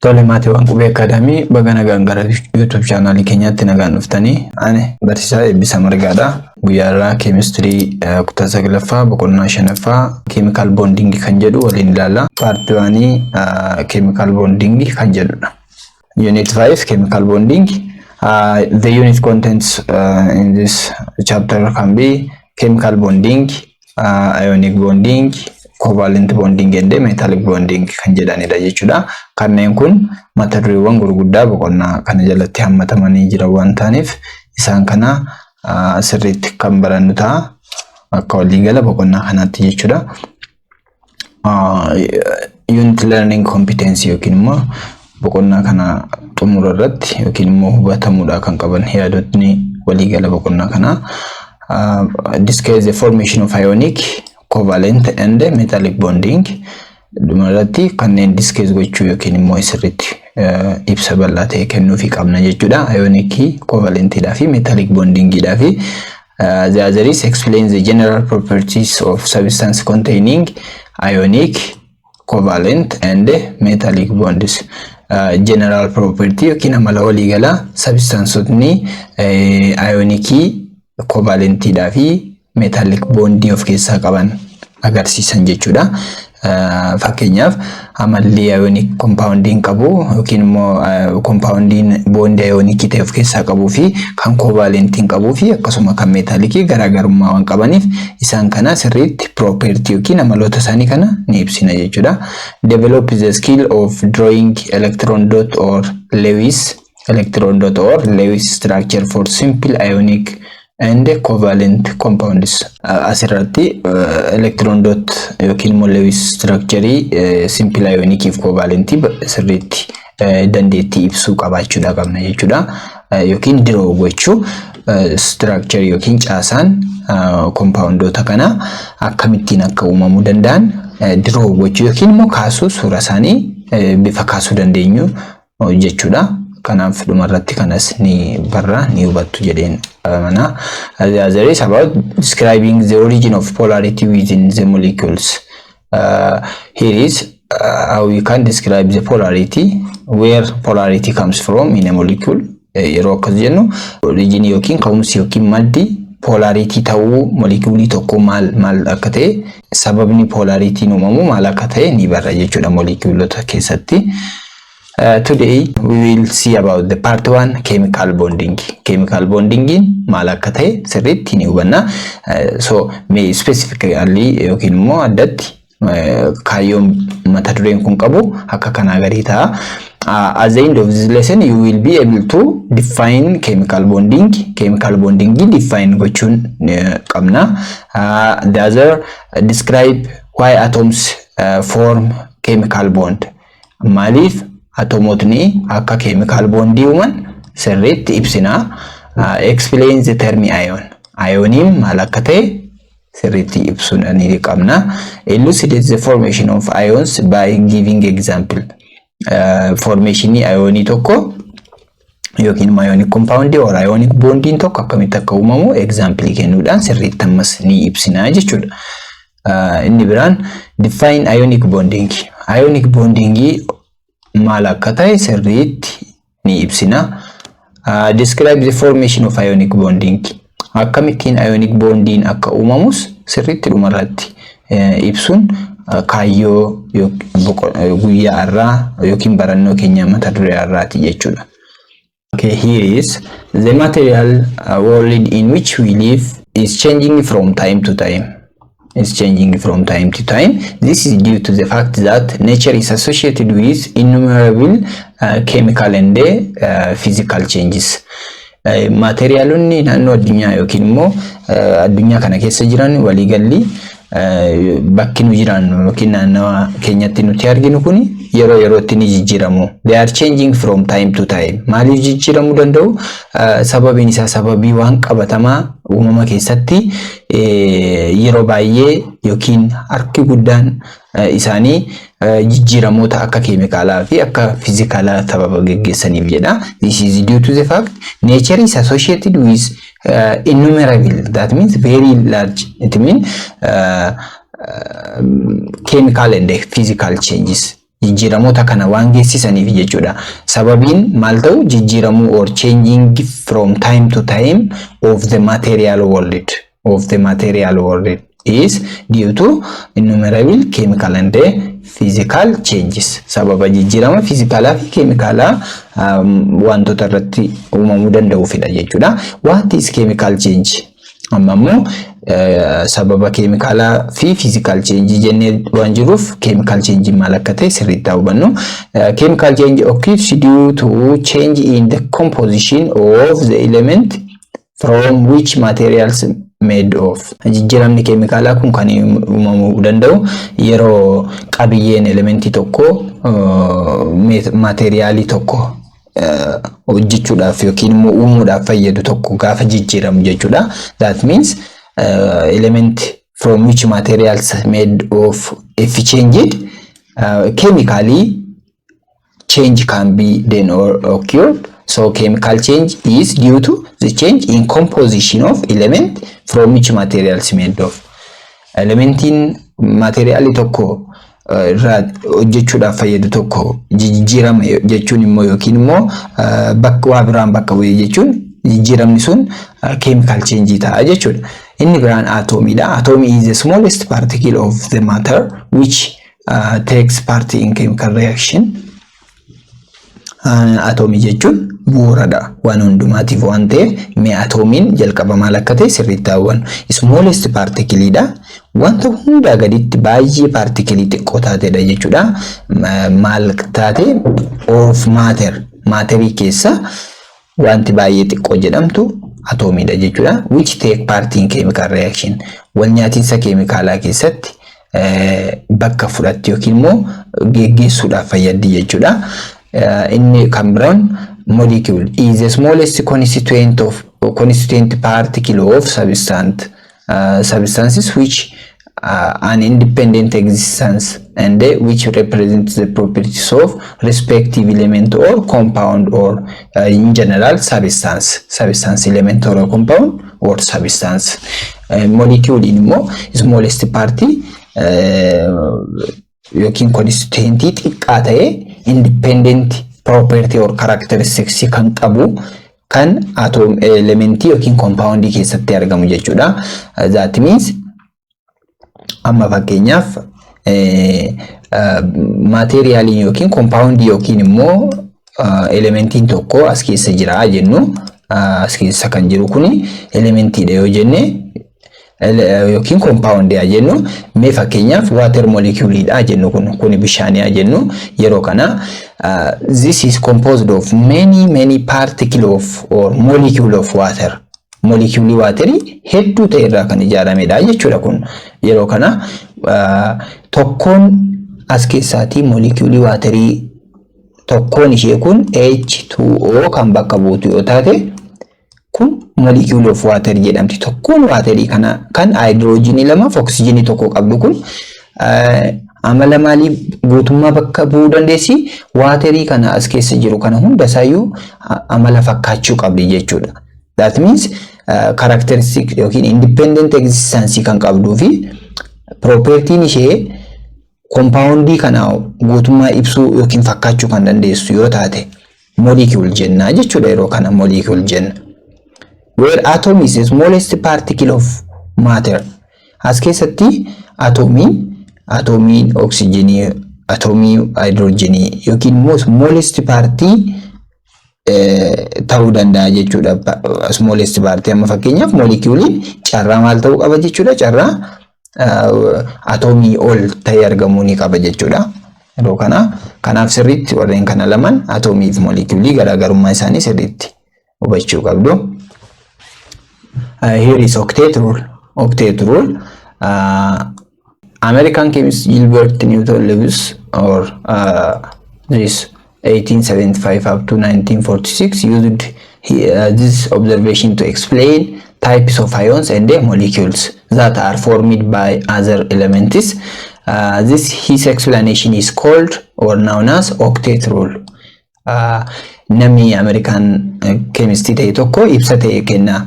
Tole, maatiiwwan Qubee Akaadaamii, baga nagaan gara YouTube chaanaalii keenyaatti nagaan dhuftanii. Ani barsiisaa Eebbisaa Margaadha. Guyyaa irraa keemistirii kutaa saglaffaa boqonnaa shanaffaa chemical bonding kan jedhu waliin ilaalla. Part one chemical bonding kan jedhudha. Unit 5, chemical bonding. The unit contents in this chapter can be chemical bonding, ionic bonding, covalent bonding and metallic bonding kan jedhanidha jechuudha. Kanneen kun mata dureewwan gurguddaa boqonnaa kana jalatti hammatamanii jiran waan ta'aniif, isaan kana sirriitti kan barannu ta'a. Akka waliigala boqonnaa kanaatti jechuudha. Unit learning competency yookiin immoo boqonnaa kana xumura irratti yookiin immoo hubatamuudha kan qaban yaadotni waliigala boqonnaa kanaa. Discuss the formation of ionic, covalent and metallic bonding. Dhuma irratti kanneen discuss gochuu yookiin immoo sirriitti ibsa bal'aa ta'e kennuufii qabna jechuudha. Ionic, covalentidhaa fi metallic bondingidhaa fi the other is explain the general properties of substance containing ionic, covalent and metallic bonds. General property yookiin amala waliigalaa substanceotni ionicii, covalentidhaa fi metallic bondii of keessaa qaban agarsiisan jechuudha. Fakkeenyaaf, amalli ionic compoundiin qabu yookiin immoo compoundiin bondii ionicii ta'e of keessaa qabuu fi kan covalentiin qabuu fi akkasuma kan metallicii garaagarummaa waan qabaniif, isaan kana sirriitti property yookiin amaloota isaanii kana ni ibsina jechuudha. Develop the skill of drawing electron dot or Lewis structure for simple ionic and covalent compounds. Asirratti electron dot yookiin immoo Lewis structure simple ionic fi covalent sirriitti dandeettii ibsuu qabaachuudha qabna jechuudha. Yookiin draw gochuu, structure yookiin caasaan compoundoota kana akkamittiin akka uumamuu danda'an draw gochuu yookiin immoo kaasuu, suura isaanii bifa kaasuu dandeenyu jechuudha. Kanaaf dhumarratti kanas ni barra, ni hubattu jedheen amana. The other is about describing the origin of polarity within the molecules. Here is how we can describe the polarity, where polarity comes from in a molecule. Yeroo akkas jennu, origin yookiin ka'umsi yookiin maddi polarity ta'uu molecuulii tokko maal maal akka ta'e, sababni polaritiin uumamu maal akka ta'e ni barra jechuudha molecuulota keessatti. Today we will see about the part one, chemical bonding. Chemical bonding maal akka ta'e sirriitti ni hubanna. So may specifically yookiin immoo addatti kaayyoon mata dureen kun qabu akka kanaa garii ta'a. At the end of this lesson, you will be able to define chemical bonding. Chemical bonding define gochuun qabna. The other, describe why atoms form chemical bond. Maaliif atomootni akka chemical bondii uuman sirriitti ibsina. Explain the term ion. Ioniin maal akka ta'e sirriitti ibsuu ni qabna. Elucidate the formation of ions by giving example. Formationii ionii tokko yookiin immoo ionic compound or ionic bondiin tokko akkamitti akka uumamu example kennuudhaan sirriitti ammas ni ibsina jechuudha. Inni biraan define ionic bonding. Ionic bonding maal akka ta'e sirriitti ni ibsina. Describe the formation of ionic bonding. Akkamittiin ionic bondiin akka uumamus sirriitti dhumarratti ibsuun kaayyoo guyyaa har'aa yookiin barannoo keenya mata duree har'aati jechuudha. Okay, here is the material world in which we live is changing from time to time. Is changing from time to time. This is due to the fact that nature is associated with innumerable chemical and physical changes. Maateriyaalonni naannoo addunyaa yookiin immoo addunyaa kana keessa jiran, waliigalli bakki nu jiraannu yookiin naannawa keenyatti nuti arginu kun yeroo yerootti ni jijjiiramu. They are changing from time to time. Maaliif jijjiiramuu danda'u? Sababiin isaa sababii waan qabatamaa uumama keessatti yeroo baay'ee yookiin harki guddaan isaanii jijjiiramoota akka keemikaalaa fi akka fiizikaalaa sababa geggeessaniif jedha. This is due to the fact nature is associated with innumerable, that means very large, it means chemical and physical changes. Jijjiiramoota kana waan geessisaniif jechuudha. Sababiin maal ta'u jijjiiramuu or changing from time to time of the material world is due to innumerable chemical and physical changes. Sababa jijjiirama fiizikaalaa fi keemikaalaa wantoota irratti uumamuu danda'uufidha jechuudha. What is chemical change? Amma immoo sababa keemikaalaa fi physical change jennee waan jiruuf, chemical change maal akka ta'e sirriitti haa hubannu. Chemical change occurs due to change in the composition of the element from which materials made of. Jijjiiramni keemikaalaa kun kan uumamuu danda'u yeroo qabiyyeen elementii tokko maateeriyaalii tokko hojjechuudhaaf yookiin immoo uumuudhaaf fayyadu tokko gaafa jijjiiramu jechuudha. That means element from which materials made of, if changed chemically, change can be then or occurred. So chemical change is due to the change in composition of element from which materials made of. Elementiin maateriyaalii tokko irraa hojjechuudhaaf fayyadu tokko jijjiirama jechuun immoo yookiin immoo bakka waa biraan bakka bu'ee jechuun jijjiiramni sun chemical change ta'a jechuudha. Inni biraan atoomiidha. Atom is the smallest particle of the matter which takes part in chemical reaction. Atoomii jechuun bu'uuradha waan hundumaatiif waan ta'eef, mee atoomiin jalqaba maal akka ta'e sirriitti hubannu. Smallest particleidha. Wanta hundaa gaditti baay'ee paartikilii xiqqoo taatedha jechuudha. Maal taate? Of matter. Maaterii keessa wanti baay'ee xiqqoo jedhamtu atoomiidha jechuudha. Which take part in chemical reaction. Wal nyaatiinsa keemikaalaa keessatti bakka fudhatti yookiin immoo geggeessuudhaaf fayyaddi jechuudha. Inni kan biraan molecule is the smallest constituent particle of substances which an independent existence and which represents the properties of respective element or compound or in general substance, element or compound or substance. Molecule immoo smallest part yookiin constituentii xiqqaa ta'ee independent property or characteristics kan qabu kan atom, elementii yookiin compoundii keessatti argamu jechuudha. That means amma fakkeenyaaf maateeriyaaliin yookiin compoundii yookiin immoo elementiin tokko as keessa jira jennu, as keessa kan jiru kuni elementiidha yoo jenne yookiin compoundii haa jennu, mee fakkeenyaaf water moleculeidha jennu, kun bishaanii haa jennu. Yeroo kana this is composed of many many particle of or molecule of water, moleculeii waterii hedduu ta'e irraa kan ijaaramedha jechuudha. Kun yeroo kana tokkoon as keessaatii moleculeii waterii tokkoon ishee kun H2O kan bakka buutu yoo taate, kun molecule of water jedhamti. Tokkoon waterii kana kan haayidroojinii lamaaf oksijiinii tokko qabdu kun amala maalii guutummaa bakka bu'uu dandeessi? Waterii kana as keessa jiru kana hunda isaayyuu amala fakkaachuu qabdi jechuudha. That means characteristic yookiin independent existence kan qabduu fi propertiin ishee compoundii kana guutummaa ibsuu yookiin fakkaachuu kan dandeessu yoo taate molecule jenna jechuudha. Yeroo kana molecule jenna. Where atom is the smallest particle of matter. As keessatti atoomiin oksijiinii, atoomii haayidroojinii yookiin immoo smallest partii ta'uu danda'a jechuudha. Smallest partii amma fakkeenyaaf moolekiyuuliin carraa maal ta'uu qaba jechuudha? Carraa atoomii ol ta'ee argamuu ni qaba jechuudha. Yeroo kana kanaaf sirriitti warreen kana lamaan, atoomii fi moolekiyuulii, garaagarummaa isaanii sirriitti hubachuu qabdu. Here is octet rule. Octet rule. American chemist Gilbert Newton Lewis or this 1875 up to 1946 used this observation to explain types of ions and the molecules that are formed by other elements. This his explanation is called or known as octet rule. Namni Amerikaan keemistii ta'e tokko ibsa ta'e kenna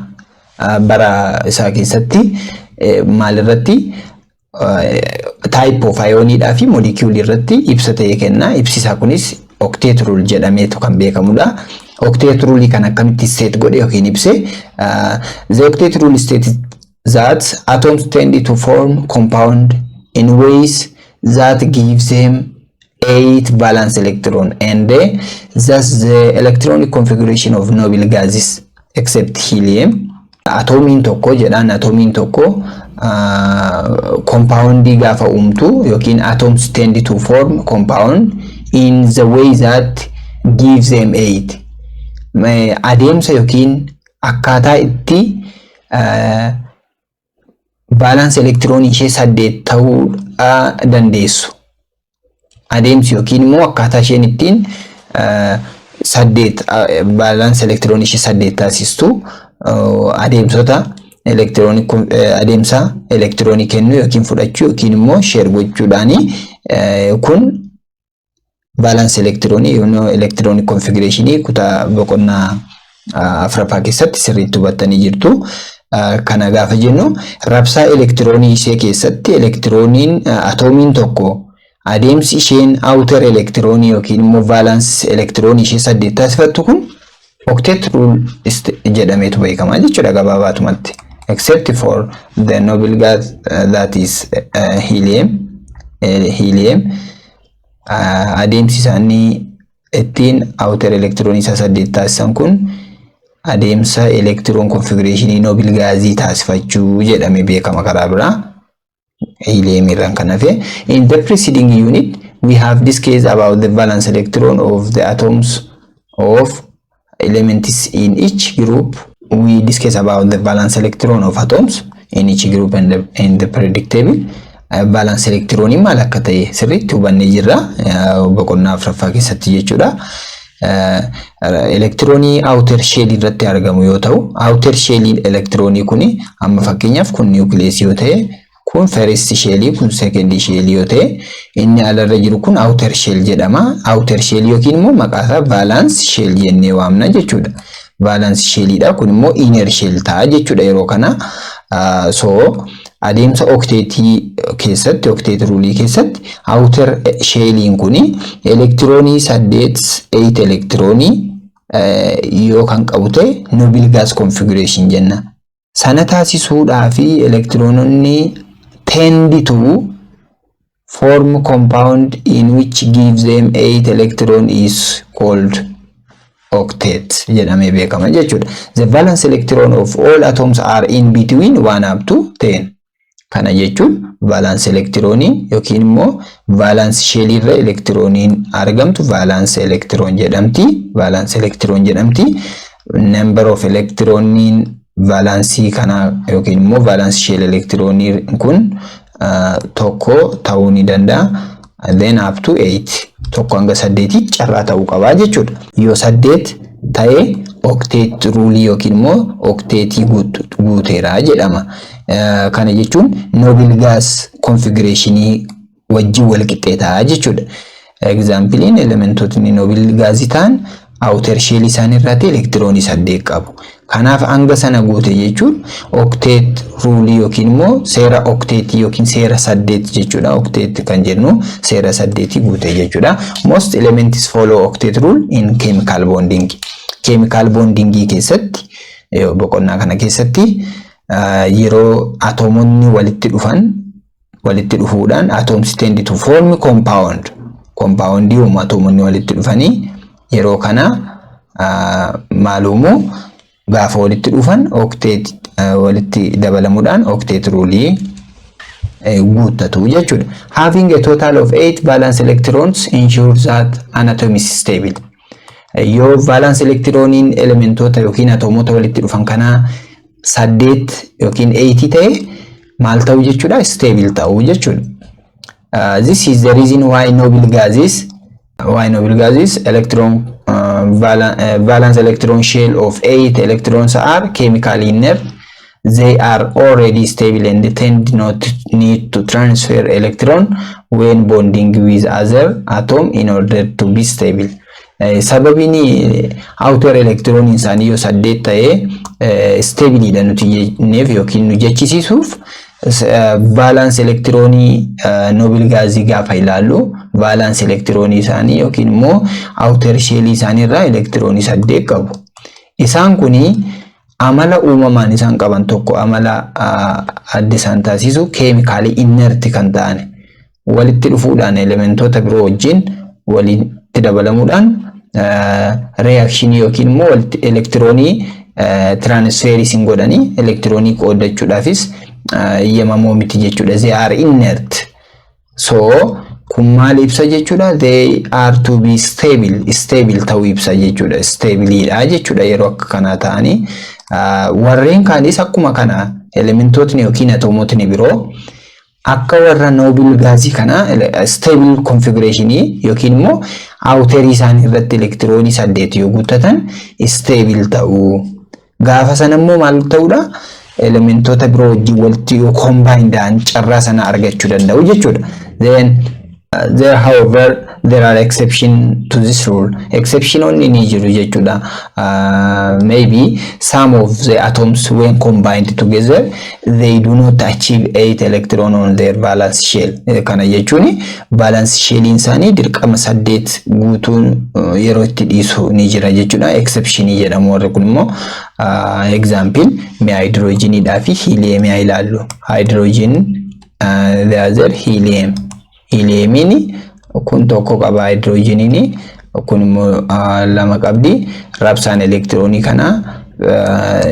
bara isaa keessatti maalirratti Type of ioniidhaa fi molecule irratti ibsa ta'e kenna. Ibsi isaa kunis octet rule jedhameetu kan beekamudha. Octet rule kan akkamitti state godhe yookiin ibse? The octet rule states that atoms tend to form compound in ways that gives them eight valence electron and thus the electronic configuration of noble gases except helium. Atoomiin tokko jedhaan, atoomiin tokko compoundii gaafa uumtu yookiin atoms tend to form compound in the way that gives them eight. Adeemsa yookiin akkaataa itti valence elektiroonii ishee saddeet ta'uu dandeessu. Adeemsi yookiin immoo akkaataa isheen ittiin saddeet valence elektiroonii ishee saddeet taasistu adeemsota elektiroonii, adeemsa elektiroonii kennuu yookiin fudhachuu yookiin immoo share gochuudhaani. Kun valence elektiroonii yookiin electronic configurationii kutaa boqonnaa afuraffaa keessatti sirriitti hubattanii jirtu. Kana gaafa jennu, rabsaa elektiroonii ishee keessatti elektirooniin atoomiin tokko adeemsi isheen outer elektiroonii yookiin immoo valence elektiroonii ishee saddeet taasifattu kun octet rule jedhameetu beekama jechuudha gabaabatumatti. Except for the noble gas that is helium. Helium adeemsi isaanii ittiin outer elektiroonii isaa saddeet taasisan kun adeemsa electron configurationii noble gaazii taasifachuu jedhame beekama karaa biraa. Helium irraan kan hafe. In the preceding unit, we have discussed about the valence electron of the atoms of elements in each group. We discuss about the valence electron of atoms in each group and in the periodic table. Valence electronii maal akka ta'e sirriitti hubannee jirra boqonnaa afuraffaa keessatti jechuudha. Elektiroonii outer shell irratti argamu yoo ta'u, outer shell elektiroonii kuni amma fakkeenyaaf kun nucleus yoo ta'e, kun first shell, kun second shell yoo ta'e, inni alarra jiru kun outer shell jedhama. Outer shell yookiin immoo maqaa isaa valence shell jennee waamna jechuudha. Valence shellidha, kun immoo inner shell ta'a jechuudha yeroo kana. So adeemsa octetii keessatti, octet rulii keessatti, outer shelliin kuni elektiroonii saddeet, 8 elektiroonii yoo kan qabu ta'e noble gas configuration jenna. Sana taasisuudhaa fi elektiroononni tend to form compound in which gives them 8 electron is called octet jedhamee beekama jechuudha. The valence electron of all atoms are in between 1 up to 10. Kana jechuun valence elektiroonii yookiin immoo valence shell irra elektirooniin argamtu valence electron jedhamti. Valence electron jedhamti. Number of elektirooniin valaansii kana yookiin immoo valence shell elektiroonii kun tokko ta'uu ni danda'a. Then up to 8, tokko hanga saddeetii carraa ta'uu qabaa jechuudha. Yoo saddeet ta'e octet rulii yookiin immoo octetii guuteera jedhama. Kana jechuun noble gas configurationii wajjin wal qixxee ta'a jechuudha. Exampleiin elementootni noble gaazii ta'an outer shell isaanii irratti elektiroonii saddeet qabu. Kanaaf hanga sana guute jechuun octet rulii yookiin immoo seera octetii yookiin seera saddeet jechuudha. Octet kan jennu seera saddeetii guute jechuudha. Most elements follow octet rule in chemical bonding. Chemical bondingii keessatti, boqonnaa kana keessatti, yeroo atoomonni walitti dhufan, walitti dhufuudhaan atoms tend to form compound. Compoundii uumu atoomonni walitti dhufanii. Yeroo kana maal uumu? Gaafa walitti dhufan octet walitti dabalamuudhaan octet rulii guuttatu jechuudha. Having a total of 8 valence electrons ensures that an atom is stable. Yoo valence electroniin elementoota yookiin atoomota walitti dhufan kanaa saddeet yookiin 8 ta'e maal ta'u jechuudha? Stable ta'u jechuudha. This is the reason why noble gases electron valence electron shell of 8 electrons are chemically inert. They are already stable and tend not need to transfer electron when bonding with other atom in order to be stable. Sababiin outer electron isaanii yoo saddeet ta'ee stableidha nuti jenneef yookiin nu jechisiisuuf Valence elektiroonii noble gaazii gaafa ilaallu, valence elektiroonii isaanii yookiin immoo outer shellii isaanii irraa elektiroonii saddeet qabu. Isaan kuni amala uumamaan isaan qaban tokko, amala adda isaan taasisu, chemically inert kan ta'an, walitti dhufuudhaan elementoota biroo wajjin walitti dabalamuudhaan reactionii yookiin immoo walitti elektiroonii transferii sin godhanii elektiroonii qooddachuudhaafis eeyyamamoo miti jechuudha. They are inert. So kun maal ibsa jechuudha? They are to be stable. Stable ta'uu ibsa jechuudha. Stableiidha jechuudha yeroo akka kanaa ta'anii. Warreen kaanis akkuma kana elementootni yookiin atoomotni biroo akka warra noble gaazii kana stable configurationii yookiin immoo outerii isaanii irratti elektiroonii saddeet yoo guuttatan stable ta'uu. Gaafa sana immoo maal ta'uudha? Elementoota biroo wajjin walitti yoo combine ta'an carraa sana argachuu danda'u jechuudha. Then there, however, there are exception to this rule. Exceptiononni ni jiru jechuudha. Maybe some of the atoms, when combined together, they do not achieve 8 electron on their valence shell. Kana jechuun valence shelliin isaanii dirqama saddeet guutuun yeroo itti dhiisu ni jira jechuudha. Exceptionii jedhamu warri kun immoo. Example, mee hydrogeniidhaa fi heliumii haa ilaallu. Hydrogen, the other helium. Heliumiin kun tokko qaba, hydrogeniin kun immoo lama qabdi. Rabsaan elektiroonii kana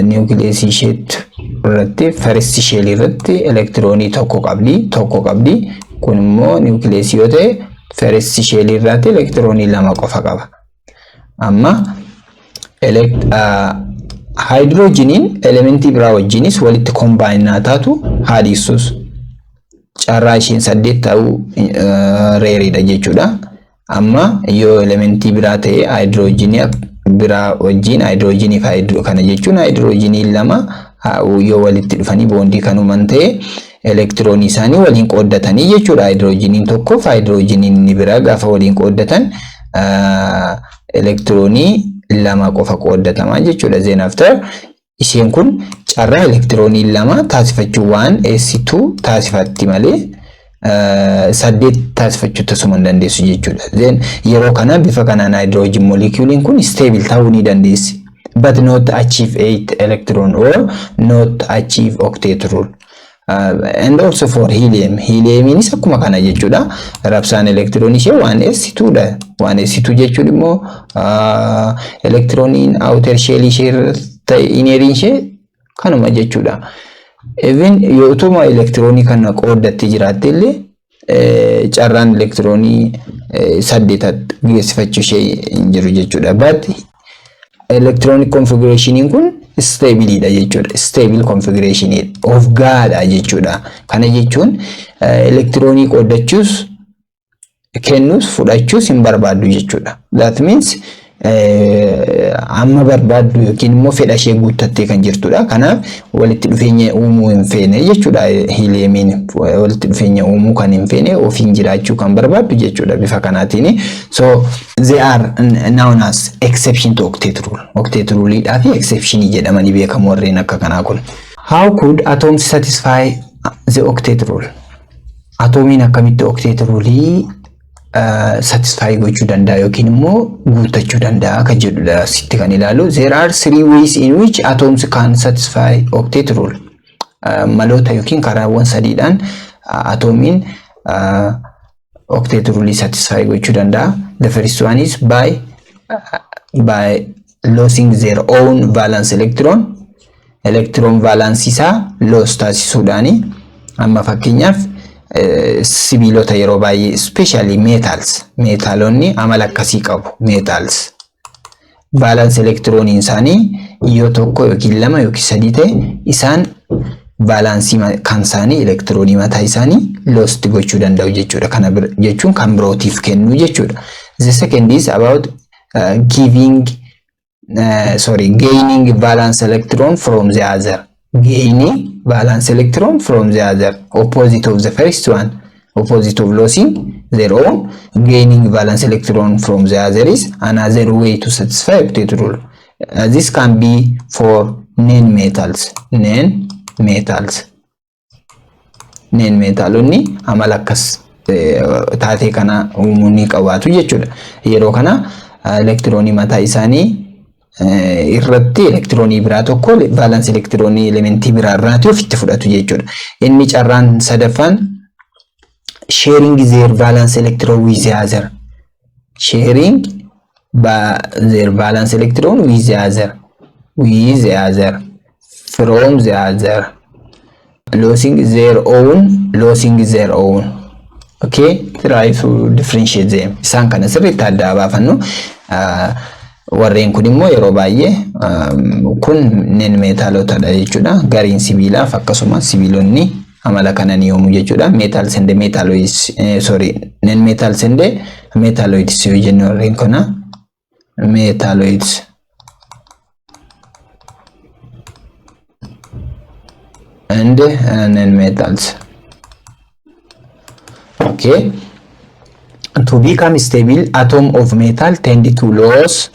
niwukileesii isheetti irratti, first shell irratti elektiroonii tokko qabdi, tokko qabdi. Kun immoo niwukileesii yoo ta'e, first shell irratti elektiroonii lama qofa qaba. Amma haayidroojiniin elementii biraa wajjinis walitti combine taatu haadhiisus, carraa isheen saddeet ta'uu rareiidha jechuudha. Amma yoo elementii biraa ta'e, haayidroojinii biraa wajjin, haayidroojinii fi kana jechuun haayidroojinii lama yoo walitti dhufanii bondii kan uuman ta'e, elektiroonii isaanii waliin qooddatanii jechuudha. Haayidroojiniin tokkoof haayidroojiniin inni biraa gaafa waliin qooddatan elektiroonii lama qofa qooddatamaa jechuudha. Then after isheen kun carraa elektiroonii lama taasifachuu waan S2 taasifatti malee saddeet taasifachuu tasuma hin dandeessu jechuudha. Then yeroo kana bifa kanaan hydrogen moleculein kun stable ta'uu ni dandeessi. But not achieve 8 electron or not achieve octet rule. And also for helium. Heliumiinis akkuma kana jechuudha. Rabsaan elektiroonii ishee 1s2 dha. 1s2 jechuun immoo elektirooniin outer shell ishee ta'e, inneriin ishee kanuma jechuudha. Even yoo utuma elektiroonii kana qooddattee jiraatte illee, carraan elektiroonii saddeetatti geessifachuu ishee hin jiru jechuudha. But electronic configurationiin kun stableiidha jechuudha. Stable configuration of gaadha jechuudha. Kana jechuun elektiroonii qooddachuus, kennuus, fudhachuus hin barbaaddu jechuudha. That means amma barbaaddu yookiin immoo fedha ishee guuttattee kan jirtudha. Kanaaf walitti dhufeenya uumuu hin feene jechuudha. Heliumiin walitti dhufeenya uumuu kan hin feene, ofiin jiraachuu kan barbaaddu jechuudha bifa kanaatiin. So they are known as exception to octet rule. Octet ruleidhaa fi exceptionii jedhamanii beekamu warreen akka kanaa kun. How could atoms satisfy the octet rule? Atoomiin akkamitti octet rule satisfy gochuu danda'a yookiin immoo guuttachuu danda'a kan jedhudha sitti kan ilaalu. There are three ways in which atoms can satisfy octet rule. Maloota yookiin karaawwan sadiidhaan atoomiin octet rule satisfy gochuu danda'a. The first one is by losing their own valence electron. Electron valence isaa loss taasisuudhaani. Amma fakkeenyaaf sibiilota yeroo baay'ee, especially metals, meetaalonni amala akkasii qabu. Metals valence elektirooniin isaanii yoo tokko yookiin lama yookiin sadii ta'e, isaan valencii kan isaanii, elektiroonii mataa isaanii lost gochuu danda'u jechuudha. Kana jechuun kan birootiif kennuu jechuudha. The second is about giving sorry, gaining valence electron from the other. Gaining valence electron from the other, opposite of the first one, opposite of losing their own, gaining valence electron from the other is another way to satisfy octet rule. This can be for non metals, non metals. Non metalonni amala akkas taatee kana uumuu ni qabaatu jechuudha. Yeroo kana elektiroonii mataa isaanii irratti elektiroonii biraa tokko, valence elektiroonii elementii biraa irraati ofitti fudhatu jechuudha. Inni carraan sadaffaan sharing their valence electron with the other. Sharing their valence electron with the other. With the other. From the other. Losing their own, losing their own. Okay, try to differentiate them. Isaan kana sirriitti adda baafannu. Warreen kun immoo yeroo baay'ee kun non metalotadha jechuudha. Gariin sibiilaaf akkasuma sibiilonni amala kana ni uumu jechuudha. Metals and metalloids, sorry, non metals and metalloids yoo jennu, warreen kana metalloids. And non metals. Okay. To become stable, atom of metal tend to lose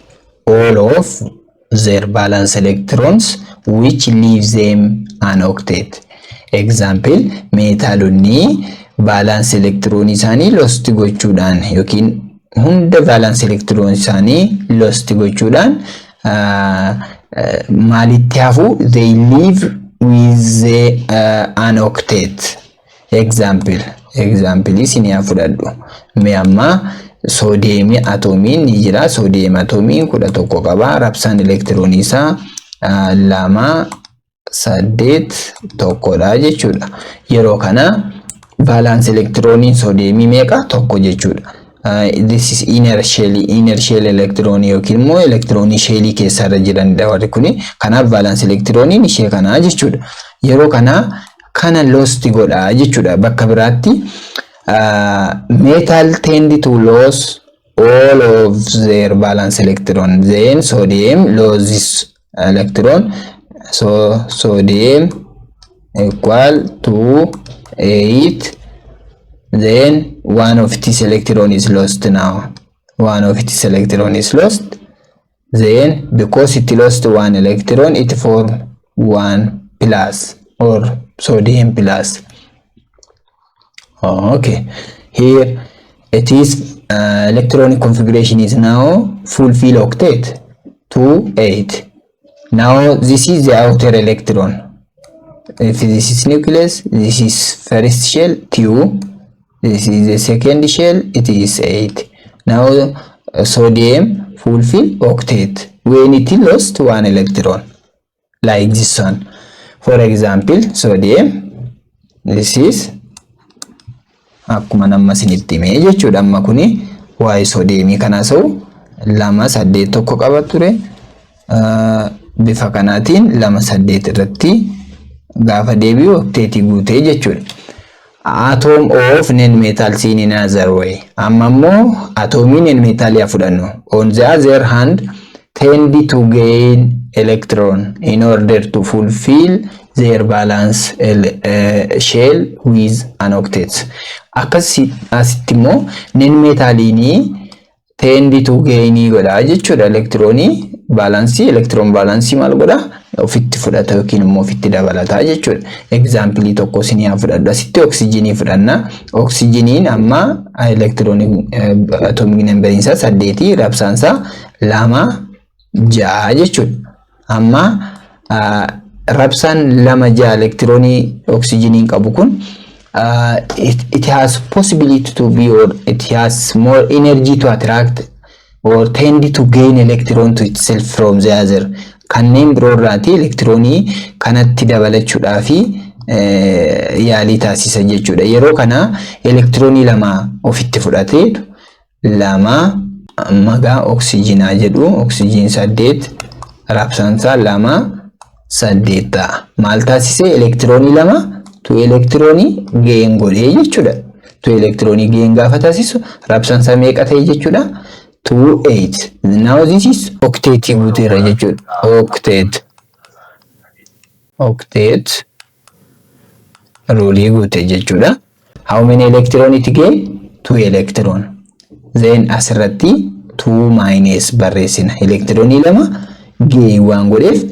all of their valence electrons, which leaves them an octet. Example, metalonni valence electron isaanii lost gochuudhaan yookiin hunda valence electron isaanii lost gochuudhaan maalitti hafu? They leave with the an octet. Example isin haa fudhadhu. Mee amma soodiyeemii atoomiin ni jira. Soodiyeem atoomiin 11 qaba. Rabsaan elektiroonii isaa 2, 8, 1dha jechuudha. Yeroo kana valence elektirooniin soodiyeemii meeqa? 1 jechuudha. This is inner shell, inner shell elektiroonii yookiin immoo elektiroonii shellii keessarra jiranidha warri kuni. Kanaaf valence elektirooniin ishee kanaa jechuudha. Yeroo kana kana lost godha jechuudha. Bakka biraatti metal tend to lose all of their valence electron. Then sodium loses electron, so sodium equal to 8. Then one of its electron is lost. Now one of its electron is lost. Then because it lost one electron, it form 1 plus or sodium plus. Okay, here it is, electronic configuration is now fulfill octet, 2, 8. Now this is the outer electron. If this is nucleus, this is first shell, 2. This is the second shell, it is 8. Now sodium fulfill octet when it lost one electron, like this one. For example, sodium, this is akkuma nama isinitti himee jechuudha. Amma kuni waa'ee soodiyeemii kanaa ta'u 2, 8, 1 qaba ture. Bifa kanaatiin 2, 8 irratti gaafa deebi'u octetii guutee jechuudha. Atom of non metals in another way. Amma immoo atoomii non metalii haa fudhannu. On the other hand, tend to gain electron in order to fulfill their valence shell with an octet. Akkas asitti immoo non metaliinii tend to gain godha jechuudha. Elektiroonii valence, electron valence maal godha? Ofitti fudhata yookiin immoo ofitti dabalata jechuudha. Example tokko isin haa fudhadhu. Asitti oksijinii fudhanna. Oksijiniin amma elektiroonii atomic numberiin isaa 8, rabsaan isaa 2, 6 jechuudha. Amma rabsaan 2, 6 elektiroonii oksijiniin qabu kun it has possibility to be or it has more energy to attract or tend to gain electron to itself from the other. Kanneen biroo irraati elektiroonii kanatti dabalachuudhaa fi yaalii taasisa jechuudha. Yeroo kana elektiroonii lama ofitti fudhatee 2 magaa oksijinaa jedhu, oksijiin 8, raabsaansaa 2, 8 ta'a. Maal taasise? Elektiroonii lama, two elektiroonii gain godhee jechuudha. Two elektiroonii gain gaafa taasisu raabsaansaa meeqa ta'e jechuudha? 2, 8. Now this is octet guuteera jechuudha. Octet. Octet rulii guute jechuudha. How many electron it gain? 2 electron. Then asirratti 2 minus barreessina. Elektiroonii lama gain waan godheef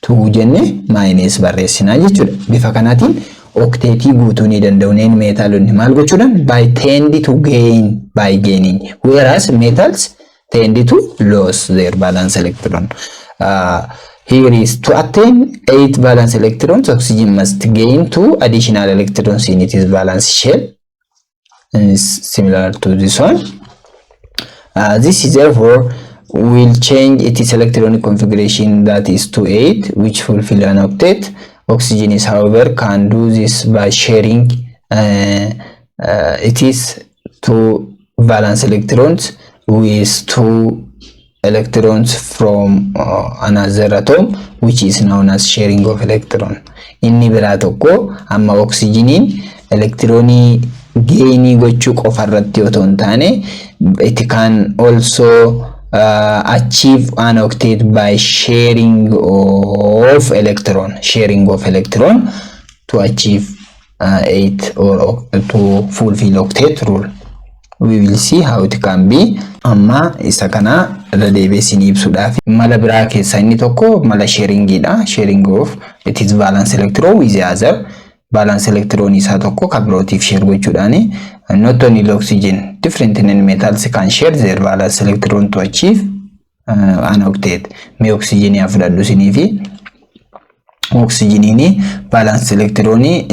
2 jenne minus barreessina jechuudha. Bifa kanaatiin Octetii guutuu ni danda'u. Non metalonni maal gochuudhaan? By tend to gain, by gaining, whereas metals tend to lose their valence electron. Here is to attain 8 valence electrons, oxygen must gain 2 additional electrons in its valence shell, and is similar to this one. This is therefore will change its electronic configuration, that is to 8, which fulfill an octet. Oxygen is, however, can do this by sharing it is two valence electrons with two electrons from another atom, which is known as sharing of electron. Inni biraa tokko amma oxygeniin elektiroonii gainii gochuu qofa irratti otoo hin taane, it can also achieve an octet by sharing of electron, sharing of electron to achieve 8 or to fulfill octet rule. We will see how it can be. Amma isa kana irra deebi'ee isin ibsuudhaaf, mala biraa keessaa inni tokko mala sharingiidha. Sharing of it is valence electron with the other. Valence electron isaa tokko kan birootiif share gochuudhaani. Not only oxygen, different non metals can share their valence electron to achieve an octet. Mee oxygen haa fudhadhu isinii fi oxygeniin valence electronii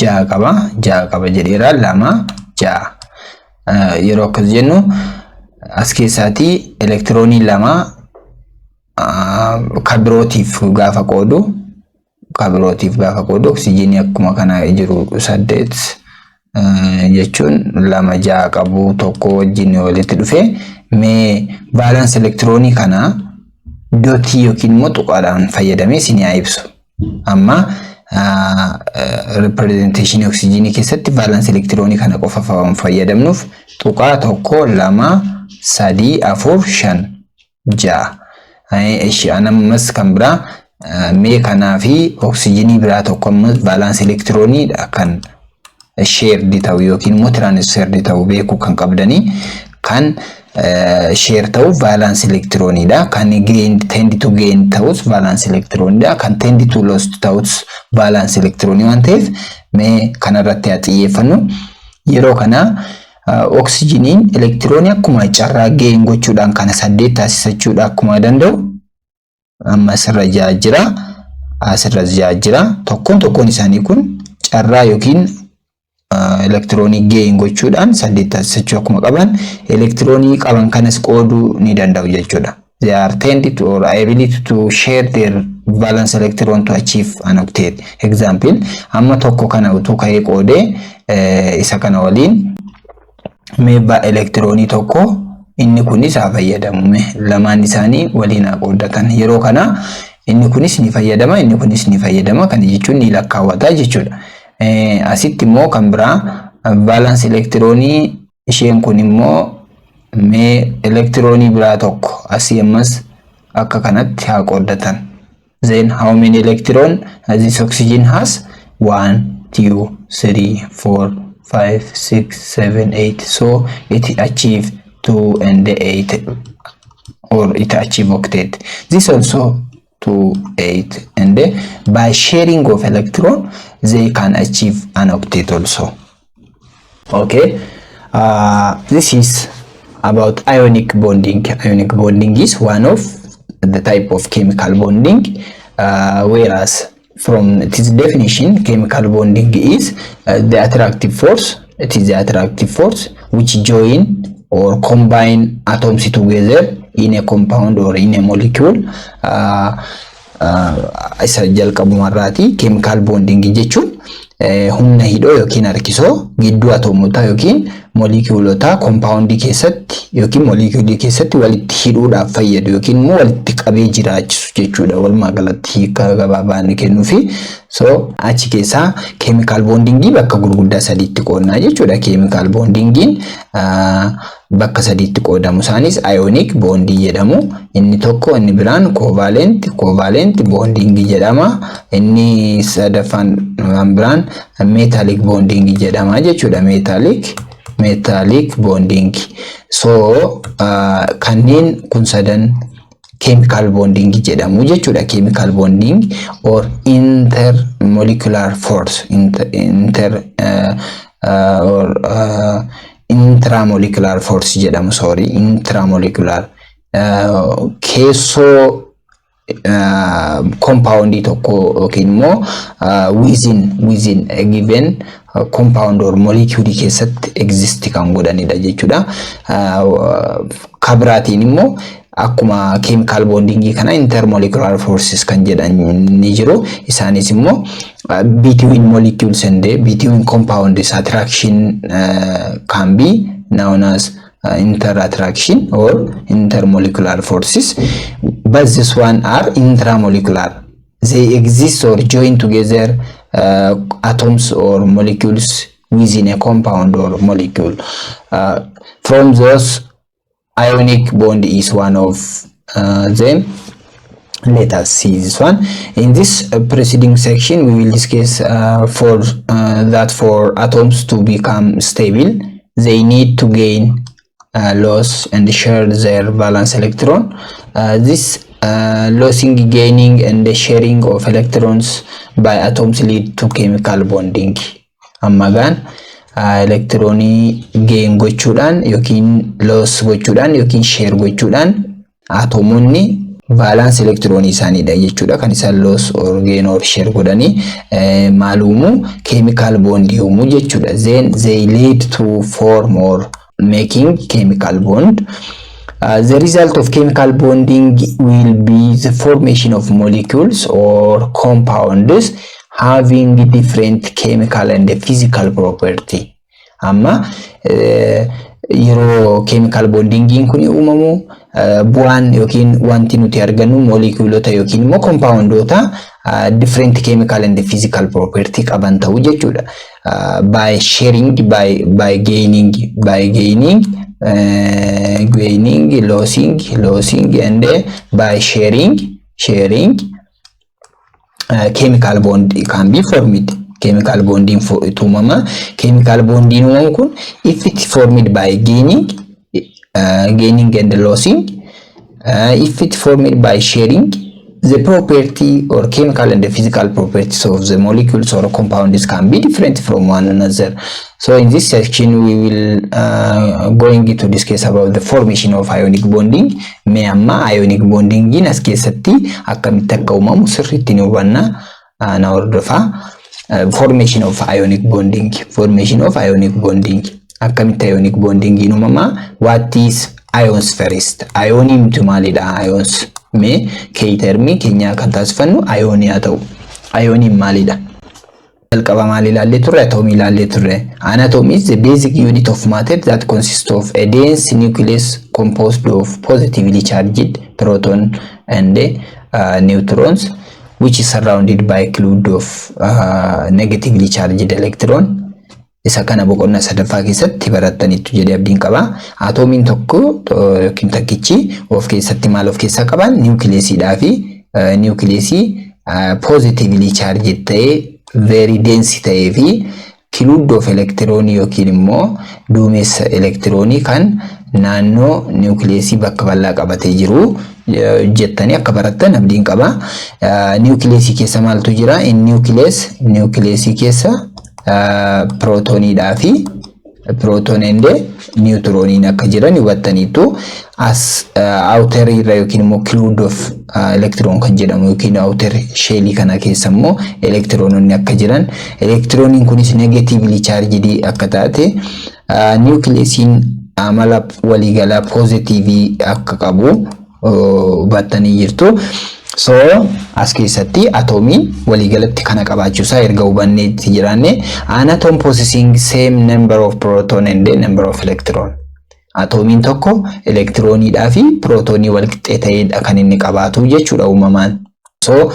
ja'a qaba, ja'a qaba jedheera, lama, ja'a. Yeroo akkas jennu as keessaatii elektiroonii lama kan birootiif gaafa qoodu, kan birootiif gaafa qoodu, oksijiinii akkuma kana jiru saddeet jechuun lama, ja'a qabu tokko wajjin walitti dhufe. Mee valence elektiroonii kana dotii yookiin immoo tuqaadhaan fayyadamee isin haa ibsu. Amma representation oksijiinii keessatti valence elektiroonii kana qofa fayyadamnuuf tuqaa tokko, lama, sadii, afur, shan, ja'a. Ishi ammas kan biraa mee kanaa fi oksijiinii biraa tokko ammas valence elektirooniidha kan shared ta'u yookiin immoo transferred ta'u beekuu kan qabdanii, kan share ta'u valence elektirooniidha. Kan gain, tend to gain ta'us valence elektirooniidha. Kan tend to lost ta'us valence elektiroonii waan ta'eef, mee kanarratti haa xiyyeeffannu. Yeroo kana oksijiniin elektiroonii akkuma carraa gain gochuudhaan kana saddeet taasisachuudha akkuma danda'u, amma asirra ja'a jira, asirra ja'a jira. Tokkoon tokkoon isaanii kun carraa yookiin elektiroonii gain gochuudhaan saddeet taasisachuu akkuma qaban, elektiroonii qaban kanas qooduu ni danda'u jechuudha. They are tended to or ability to share their valence electron to achieve an octet. Example, amma tokko kana utuu ka'ee qoodee isa kana waliin, mee elektiroonii tokko inni kunis haa fayyadamu, lamaan isaanii waliin haa qooddatan. Yeroo kana inni kunis ni fayyadama, inni kunis ni fayyadama. Kana jechuun ni lakkaawwata jechuudha. Asitti immoo kan biraa valence elektiroonii isheen kun immoo mee elektiroonii biraa tokko asii ammas akka kanatti haa qooddatan. Then how many electron this oxygen has? 1, 2, 3, 4, 5, 6, 7, 8. So it achieve 2 and 8 or it achieve octet. This also 2, 8, and by sharing of electron they can achieve an octet also. Okay, this is about ionic bonding. Ionic bonding is one of the type of chemical bonding, whereas from its definition, chemical bonding is the attractive force. It is the attractive force which join or combine atoms together in a compound or in a molecule. Isa jalqabumarraati chemical bonding jechuun humna hidhoo yookiin harkisoo gidduu atoomotaa yookiin moolikuulotaa koompaawundii keessatti yookiin moolikuulii keessatti walitti hidhuudhaaf fayyadu yookiin immoo walitti qabee jiraachisu jechuudha. Walumaa galatti hiika gabaabaa kennuufi. So achi keessaa chemical bondingii bakka gurguddaa sadiitti qoodnaa jechuudha. Chemical bondingiin bakka sadiitti qoodamu. Isaanis ionic bondii jedhamu. Inni tokko, inni biraan covalent bondingii jedhama. Inni sadaffaan biraan metallic bondingii jedhama jechuudha. Metallic bonding. So kanneen kun sadan Chemical bonding jedhamu jechuudha. Chemical bonding or intermolecular force, inter or intramolecular force jedhamu, sorry, intramolecular, keessoo compoundii tokko yookiin immoo within a given compound or molecule keessatti exist kan godhanidha jechuudha. Kabiraatiin immoo akkuma chemical bondingii kana intermolecular forces kan jedhan ni jiru. Isaanis immoo between molecules and between compounds attraction can be known as inter-attraction or intermolecular forces, but this one are intramolecular. They exist or join together atoms or molecules within a compound or molecule. From those, ionic bond is one of them. Let us see this one. In this preceding section, we will discuss for that for atoms to become stable, they need to gain, lose and share their valence electron. This losing, gaining and the sharing of electrons by atoms lead to chemical bonding. Amma gaan elektiroonii gain gochuudhaan yookiin lose gochuudhaan yookiin share gochuudhaan atoomonni valence elektiroonii isaaniidha jechuudha. Kan isaan lose or gain or share godhanii maal uumuu? Chemical bond uumuu jechuudha. Then they lead to form or making chemical bond. The result of chemical bonding will be the formation of molecules or compounds having different chemical and physical property. Amma yeroo chemical bondingiin kun uumamu, bu'aan yookiin wanti nuti argannu moolekuulota yookiin immoo compoundoota different chemical and physical property qaban ta'uu jechuudha. By sharing, by gaining, gaining, losing and by sharing, chemical bond can be formed. Chemical bondiin uumama. Chemical bondiin uumamu kun, if it formed by gaining and losing, if it formed by sharing, the property or chemical and the physical properties of the molecules or compounds can be different from one another. So in this section, we will going to discuss about the formation of ionic bonding. Mee amma ionic bonding as keessatti akkamitti akka uumamu sirriitti ni hubanna, na hordofaa. Formation of ionic bonding, formation of ionic bonding, akkamitti ionic bonding uumama? What is ions first? Ioniin miti maalidha? Ions mee key termii keenya kan taasifannu ionii haa ta'u. Ioniin maalidha? Jalqaba maal ilaallee turre? Atomii ilaallee turre. An atom is the basic unit of matter that consists of a dense nucleus composed of positively charged proton and neutrons, which is surrounded by a cloud of negatively charged electron. Isa kana boqonnaa sadaffaa keessatti barattaniittu jedhee abdiin qaba. Atoomiin tokko yookiin takkichi of keessatti maal of keessaa qaba? Niwukileesiidhaa fi niwukileesii positively charged ta'ee, very dense ta'ee fi cloud of elektiroonii yookiin immoo duumessa elektiroonii kan naannoo niwukileesii bakka bal'aa qabatee jiru jettanii akka barattan abdiin qaba. Niwukileesii keessa maaltu jira? In nucleus, niwukileesii keessa pirootooniidhaa fi proton and niwutirooniin akka jiran hubattaniitu. As outer irra yookiin immoo cloud of electron kan jedhamu yookiin outer shellii kana keessa immoo elektiroononni akka jiran, elektirooniin kunis negatively charged akka taate, niwukileesiin amala waliigalaa poozitiivii akka qabu hubattanii jirtu. So as keessatti atoomiin waliigalatti kana qabaachuusaa erga hubanneetti jiraanne, an atom possessing same number of proton and number of electron. Atoomiin tokko elektirooniidhaa fi pirootoonii walqixxee ta'edha kan inni qabaatu jechuudha uumamaan. So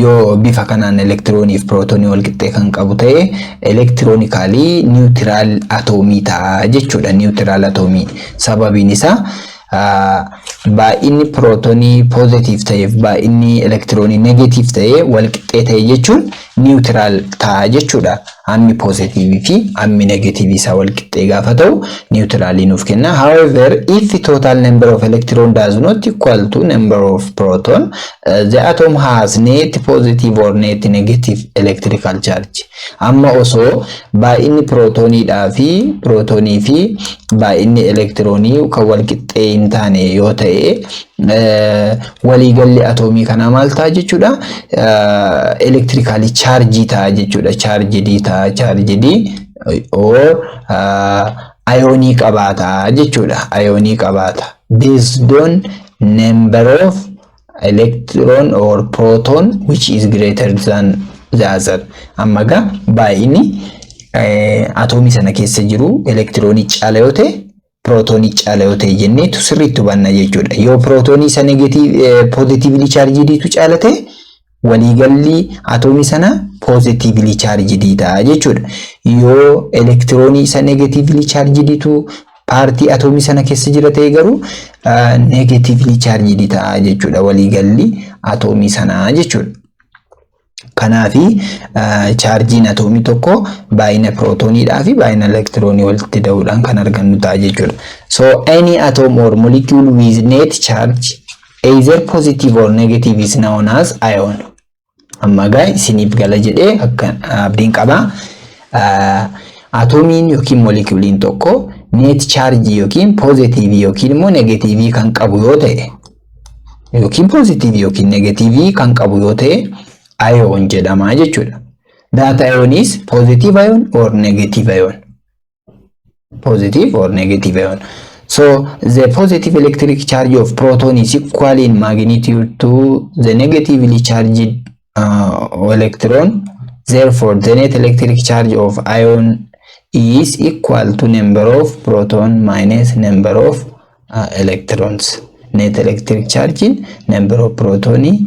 yoo bifa kanaan elektiroonii fi pirootoonii walqixxee kan qabu ta'e, electronically neutral atoomii ta'a jechuudha. Neutral atoomii, sababiin isaa baay'inni pirootoonii positive ta'eef baay'inni elektiroonii negative ta'e walqixxee ta'e jechuun neutral ta'a jechuudha. Hammi poozitiivii fi hammi negatiivii isaa wal qixxee gaafa ta'u neutralii nuuf kenna. However, if the total number of electron does not equal to number of proton, the atom has net positive or net negative electrical charge. Amma osoo baay'inni pirootooniidhaa fi pirootoonii fi baay'inni elektiroonii kan wal qixxee hin taane yoo ta'e, waliigalli atoomii kanaa maal ta'a jechuudha? Electrically charged ta'a jechuudha. Charged ta'a, charged or ayoonii qabaata jechuudha. Ayoonii qabaata. Based on number of electron or proton which is greater than the other. Amma gaa baay'inni atoomii sana keessa jiru elektiroonii caala yoo ta'e, pirootoonii caala yoo ta'e jenneetu sirriitti hubanna jechuudha. Yoo pirootoonii isa negative positively chargediitu caala ta'e, waliigalli atoomii sana positively charged ta'a jechuudha. Yoo elektiroonii isa negatively chargediitu paartii atoomii sana keessa jira ta'e garuu, negatively charged ta'a jechuudha waliigalli atoomii sanaa jechuudha. Kanaafi chaarjiin atoomii tokko baay'ina pirootooniidhaa fi baay'ina elektiroonii walitti da'uudhaan kan argannu ta'a jechuudha. So any atom or molecule with net charge, either positive or negative, is known as ion. Amma gaa isiniif gala jedhee akka abdiin qabaa. Atoomiin yookiin moolekuuliin tokko net charge yookiin poozitiivii yookiin immoo negatiivii kan qabu yoo ta'e, yookiin poozitiivii yookiin negatiivii kan qabu yoo ta'e, ion jedhama jechuudha. That ion is positive ion or negative ion. Positive or negative ion. So the positive electric charge of proton is equal in magnitude to the negatively charged electron. Therefore, the net electric charge of ion is equal to number of proton minus number of electrons. Net electric charge number of protonii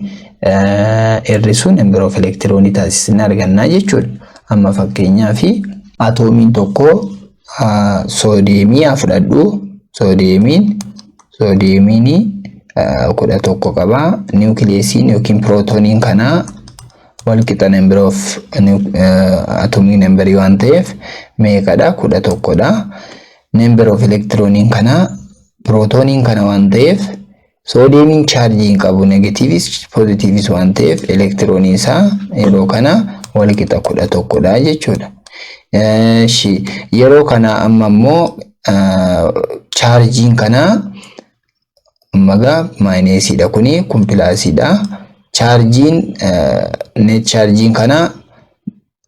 hir'isuu number of electronii taasisnee argannaa jechuudha. Amma fakkeenyaaf atoomiin tokko soodiyeemii haa fudhadhu. Soodiyeemiin 11 qaba. Niwukileesiin yookiin pirootoniin kanaa walqixa number of atomic number waan ta'eef meeqadha? 11dha. Number of electroniin kanaa pirootoniin kana waan ta'eef, soodiyeemiin chaarjii hin qabu, negatiivis poozitiivis waan ta'eef, elektiroonii isaa yeroo kana walqixa 11dha jechuudha. Yeroo kana amma immoo chaarjiin kanaa magaa minusiidha, kuni kun plusiidha. Chaarjiin net chaarjiin kanaa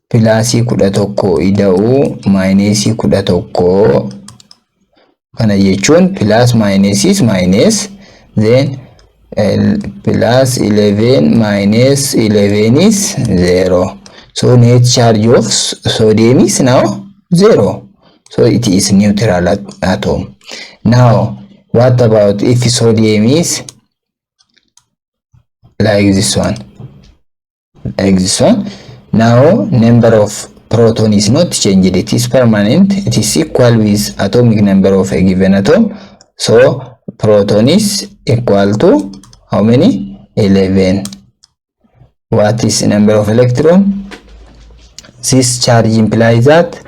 plusii 11 ida'uu minusii 11, kana jechuun plus minusis minus, then plus 11 minus 11 is 0. So net charge of sodium is now 0. So it is neutral atom. Now what about if sodium is like this one? Like this one. Now number of proton is not changed, it is permanent, it is equal with atomic number of a given atom. So proton is equal to how many? 11. What is number of electron? This charge implies that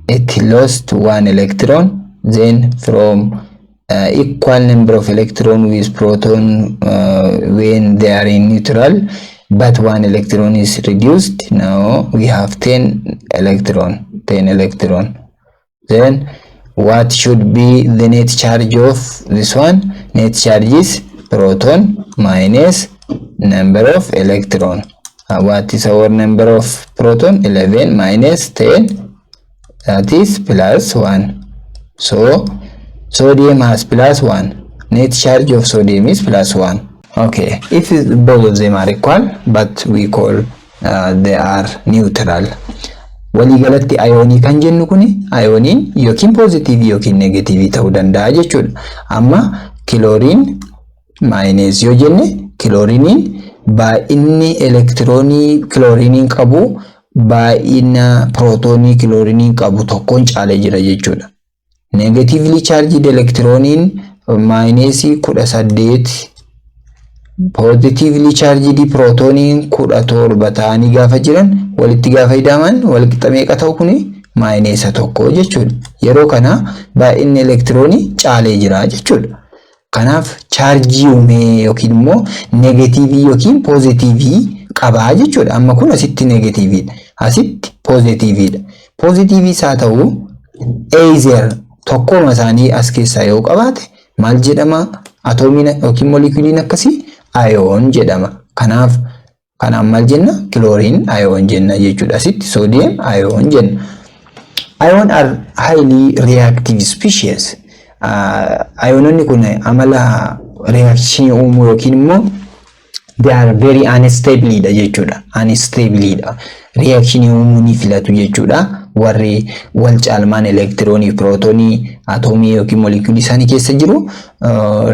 it lost one electron. Then from equal number of electron with proton when they are in neutral, but one electron is reduced. Now we have 10 electron, 10 electron. Then what should be the net charge of this one? Net charge is proton minus number of electron. What is our number of proton? 11 minus 10, that is plus 1. So sodium has plus 1. Net charge of sodium is plus 1. Okay, if both of them are equal, but we call they are neutral. Waliigalatti ayoonii kan jennu kuni ayooniin yookiin poozitiivii yookiin negatiivii ta'uu danda'a jechuudha. Amma kilooriin minus yoo jenne, kilooriiniin baay'inni elektiroonii kilooriiniin qabu baay'ina pirootoonii kilooriiniin qabu tokkoon caalee jira jechuudha. Negatively charged elektirooniin minusii 18 Positively charged prootoniin 17 ta'anii gaafa jiran walitti gaafa ida'aman walqixa meeqa ta'u? Kuni minus 1 jechuudha. Yeroo kana baay'inni elektiroonii caalee jira jechuudha. Kanaaf chaarjii uumee yookiin immoo neegatiivii yookiin poozitiivii qabaa jechuudha. Amma kun asitti neegatiiviidha. Asitti poozitiiviidha. Poozitiiviis haa ta'u, either tokkoma isaanii as keessaa yoo qabaate maal jedhama? Atoomiin yookiin moolekuuliin akkasii ion jedhama. Kanaaf kanaan maal jenna? Chlorine ion jenna jechuudha. Asitti sodium ion jenna. Ion are highly reactive species. Iononni kun amala reaction uumuu yookiin immoo they are very unstable dha jechuudha. Unstable dha. Reaction uumuu ni filatu jechuudha. Warri wal caalmaan elektiroonii, pirootonii, atoomii yookiin moolekuulii isaanii keessa jiru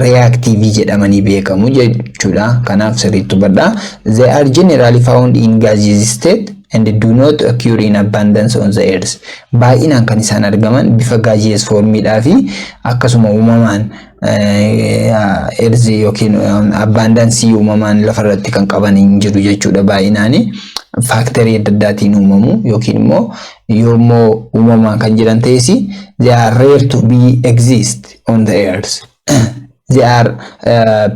reactive jedhamanii beekamu jechuudha. Kanaaf sirriitti hubadhaa. They are generally found in gaseous state and do not occur in abundance on the earth. Baay'inaan kan isaan argaman bifa gaseous formiidhaa fi akkasuma uumamaan earth yookiin abundance uumamaan lafarratti kan qaban hin jiru jechuudha baay'inaani. Factorii adda addaatiin uumamu yookiin immoo yoommoo uumamaan kan jiran ta'es, they are rare to be exist on the earth. They are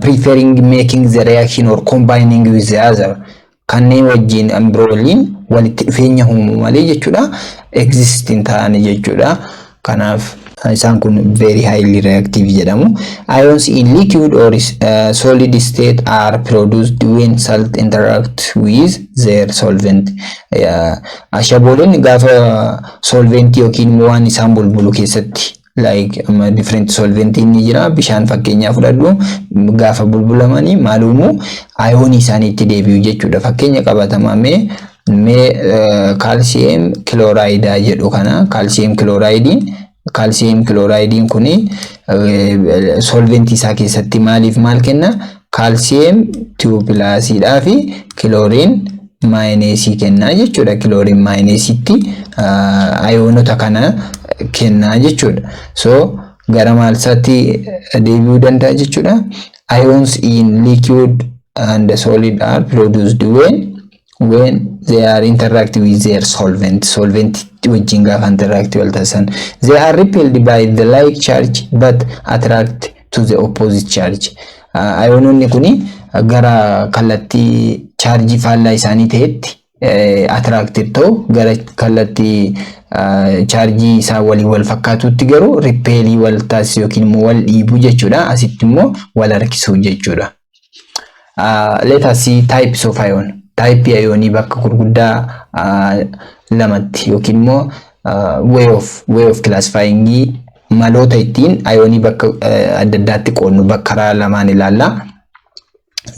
preferring making the reaction or combining with the other. Kanneen wajjin biroo waliin walitti dhufeenya uumu malee jechuudha, exist hin ta'ani jechuudha. Kanaaf isaan kun very highly reactive jedhamu. Ions in liquid or solid state are produced when salt interact with their solvent. Ashabooleen gaafa solventii yookiin immoo waan isaan bulbulu keessatti, like amma different solventiin ni jira, bishaan fakkeenyaa fudhadhu, gaafa bulbulamanii maal uumu? Ayoonii isaaniitti deebi'u jechuudha. Fakkeenya qabatamaa mee calcium chloride jedhu kana. Calcium chloridiin kuni solventii isaa keessatti maaliif maal kenna? Calcium two plusiidhaa fi chlorine minusii kennaa jechuudha. Chlorine minusiitti ayoonota kana kennaa jechuudha. So gara maal isaatti deebi'uu danda'a jechuudha. Ions in liquid and solid are produced when they are interact with their solvent. Solvent wajjin gaafa interact wal taasisan. They are repelled by the like charge but attract to the opposite charge. Ayoononni kuni gara kallattii chaarjii faallaa isaanii ta'etti attracted ta'u, gara kallattii chaarjii isaa waliin wal fakkaatutti garuu repelii wal taasisu yookiin immoo wal dhiibuu jechuudha. Asitti immoo wal harkisuu jechuudha. Let us see types of ion. Type ionii bakka gurguddaa lamatti yookiin immoo way of classifying, maloota ittiin ionii bakka adda addaatti qoodnu bakka karaa lamaan ilaalla.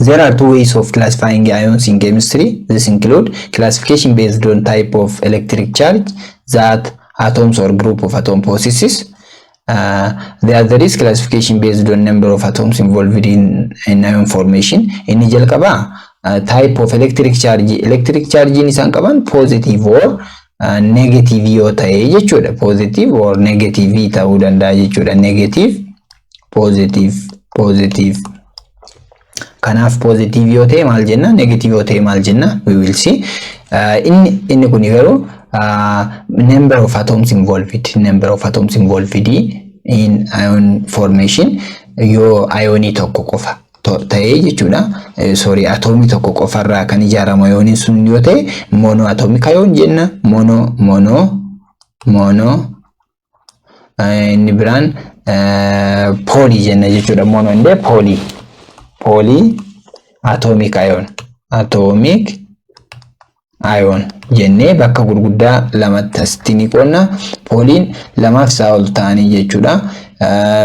There are two ways of classifying ions in chemistry. This include classification based on type of electric charge that atoms or group of atom possesses. The other is classification based on number of atoms involved in ion formation. Inni jalqabaa type of electric charge. Electric charge isaan qaban positive or negative yoo ta'e jechuudha. Positive or negative ta'uu danda'a jechuudha. Negative, positive, positive. Kanaaf positive yoo ta'e maal jenna? Negative yoo ta'e maal jenna? We will see. Inni kun garuu number of atoms involved, number of atoms involved in ion formation yoo ionii tokko qofa ta'ee jechuudha. Sorry, atoomii tokko qofarraa kan ijaaramu ioniin sun yoo ta'e mono atomic ion jenna. Mono, mono, mono. Inni biraan poly jenna jechuudha. Mono illee poly. Poly atomic ion. Atomic ion jennee bakka gurguddaa lamatti asitti ni qoonna. Polyiin lamaaf isaa ol ta'anii jechuudha.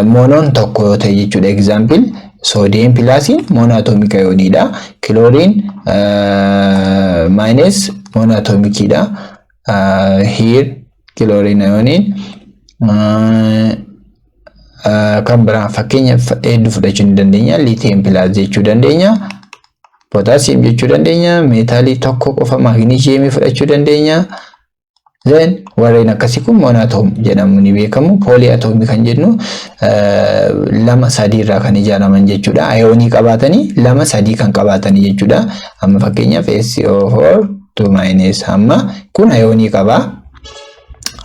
Monoon tokko yoo ta'e jechuudha. Example, sodium plusiin mono atomic ioniidha. Chlorine minus mono atomiciidha. Here chlorine ioniin kan biraa fakkeenya hedduu fudhachuu ni dandeenya. Lithium plus jechuu dandeenya. Potassium jechuu dandeenya. Meetaalii tokko qofa magnesiumii fudhachuu dandeenya. Then warreen akkasii kun monoatom jedhamu ni beekamu. Polyatomic kan jennu lama sadii irraa kan ijaaraman jechuudha. Ayoonii qabaatanii lama sadii kan qabaatanii jechuudha. Amma fakkeenyaaf SO4 2 minus hamma kun ayoonii qaba.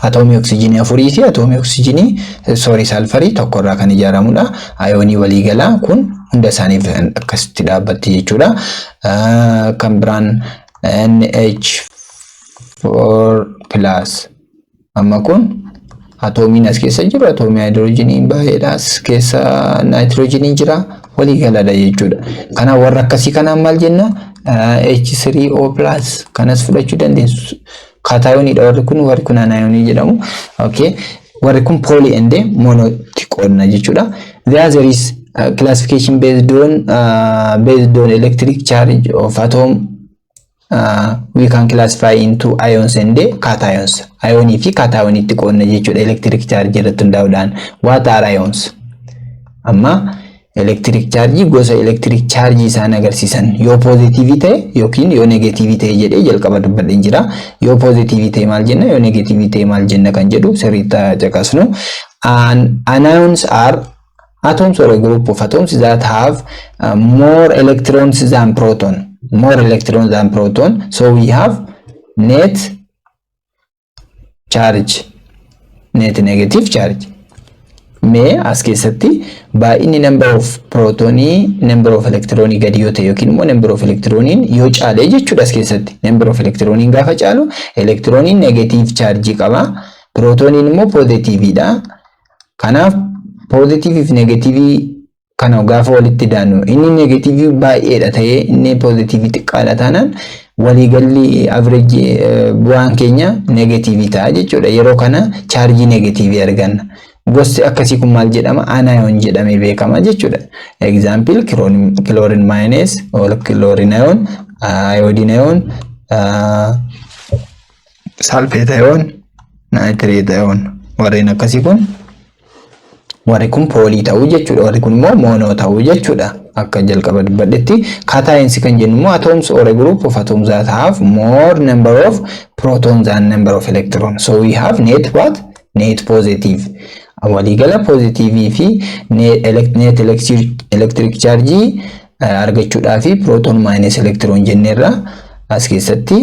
Atoomii oksijiinii afurii fi atoomii oksijiinii, sorry, salfarii tokko irraa kan ijaaramudha. Ayoonii waliigalaa kun hunda isaaniif akkasitti dhaabbatti jechuudha. Kan biraan NH4 plus, amma kun atoomiin as keessa jiru atoomii haayidroojinii baay'eedha. As keessa naayitiroojiiniin jira, waliigaladha jechuudha. Kanaaf warra akkasii kanaan maal jenna? H3O plus kanas fudhachuu dandeessu. Kaataayoniidha warri kun, warri kun anaayonii jedhamu. Okay. Warri kun poly and monotti qoodna jechuudha. The other is classification based on electric charge of atom. We can classify into ions and cations. Ionii fi cationitti qoodna jechuudha electric charge irratti hundaa'uudhaan. What are ions? Amma electric charge, gosa electric charge isaan agarsiisan yoo positive ta'e yookiin yoo negative ta'e jedhee jalqaba dubbadheen jira. Yoo positive ta'e maal jenna, yoo negative ta'e maal jenna kan jedhu sirriitti caqasnu. Anions are atoms or a group of atoms that have more electrons than proton. More electrons than proton. So we have net charge, net negative charge. Mee as keessatti baay'inni number of protonii number of electronii gadi yoo ta'e yookiin immoo number of electroniin yoo caale jechuudha. As keessatti number of electroniin gaafa caalu electroniin negative charge qaba, protoniin immoo positiveidha. Kanaaf positive fi negative kana gaafa walitti daannu inni negative baay'eedha ta'ee inni positive xiqqaadha taanaan waliigalli average bu'aan keenya negative ta'a jechuudha. Yeroo kana chaarjii negative arganna. Gosti akkasii kun maal jedhama? Anion jedhamee beekama jechuudha. Example, chlorine minus or chlorine ion, iodine ion, sulfate ion, nitrate ion. Warreen akkasii kun, warri kun poly ta'uu jechuudha. Warri kun immoo mono ta'uu jechuudha. Akka jalqaba dubbadhetti cations kan jennu immoo atoms or a group of atoms that have more number of protons than number of electrons. So we have net what? Net positive. Waliigala positive fi net electric charge argachuudhaa fi proton minus electron jenneerra. As keessatti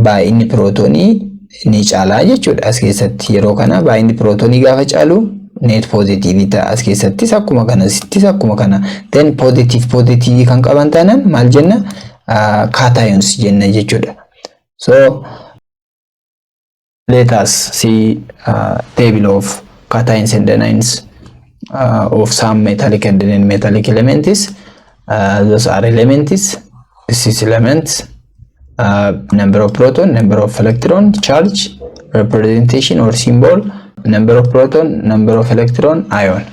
baay'inni pirootonii ni caalaa jechuudha. As keessatti yeroo kana baay'inni pirootonii gaafa caalu net positive ta'a. As keessattis akkuma kana, sittis akkuma kana. Then positive positive kan qaban taanaan maal jenna? Cations jenna jechuudha. So let us see table of cations and anions of some metallic and non-metallic elements. Those are elements. This is elements. Number of proton, number of electron, charge, representation or symbol, number of proton, number of electron, ion.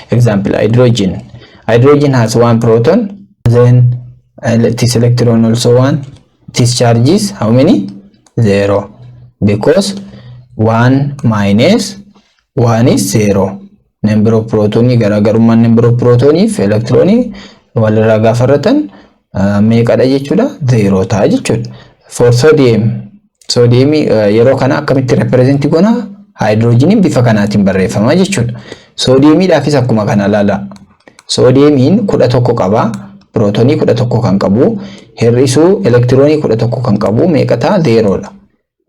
Example, hydrogen. Hydrogen has one proton, then this electron also one. This charge is how many? Zero. Because one minus one is zero. Number of protonii, garaagarummaan number of protonii fi electronii walirraa gaafa hir'atan meeqadha jechuudha? Zero ta'a jechuudha. For sodium, sodium yeroo kana akkamitti represent goona? Haayidroojiniin bifa kanaatiin barreeffama jechuudha. Soodiyeemiidhaafis akkuma kana ilaala. Soodiyeemiin 11 qaba. Pirootonii 11 kan qabu hir'isuu elektiroonii 11 kan qabu meeqa ta'a? Zeeroodha.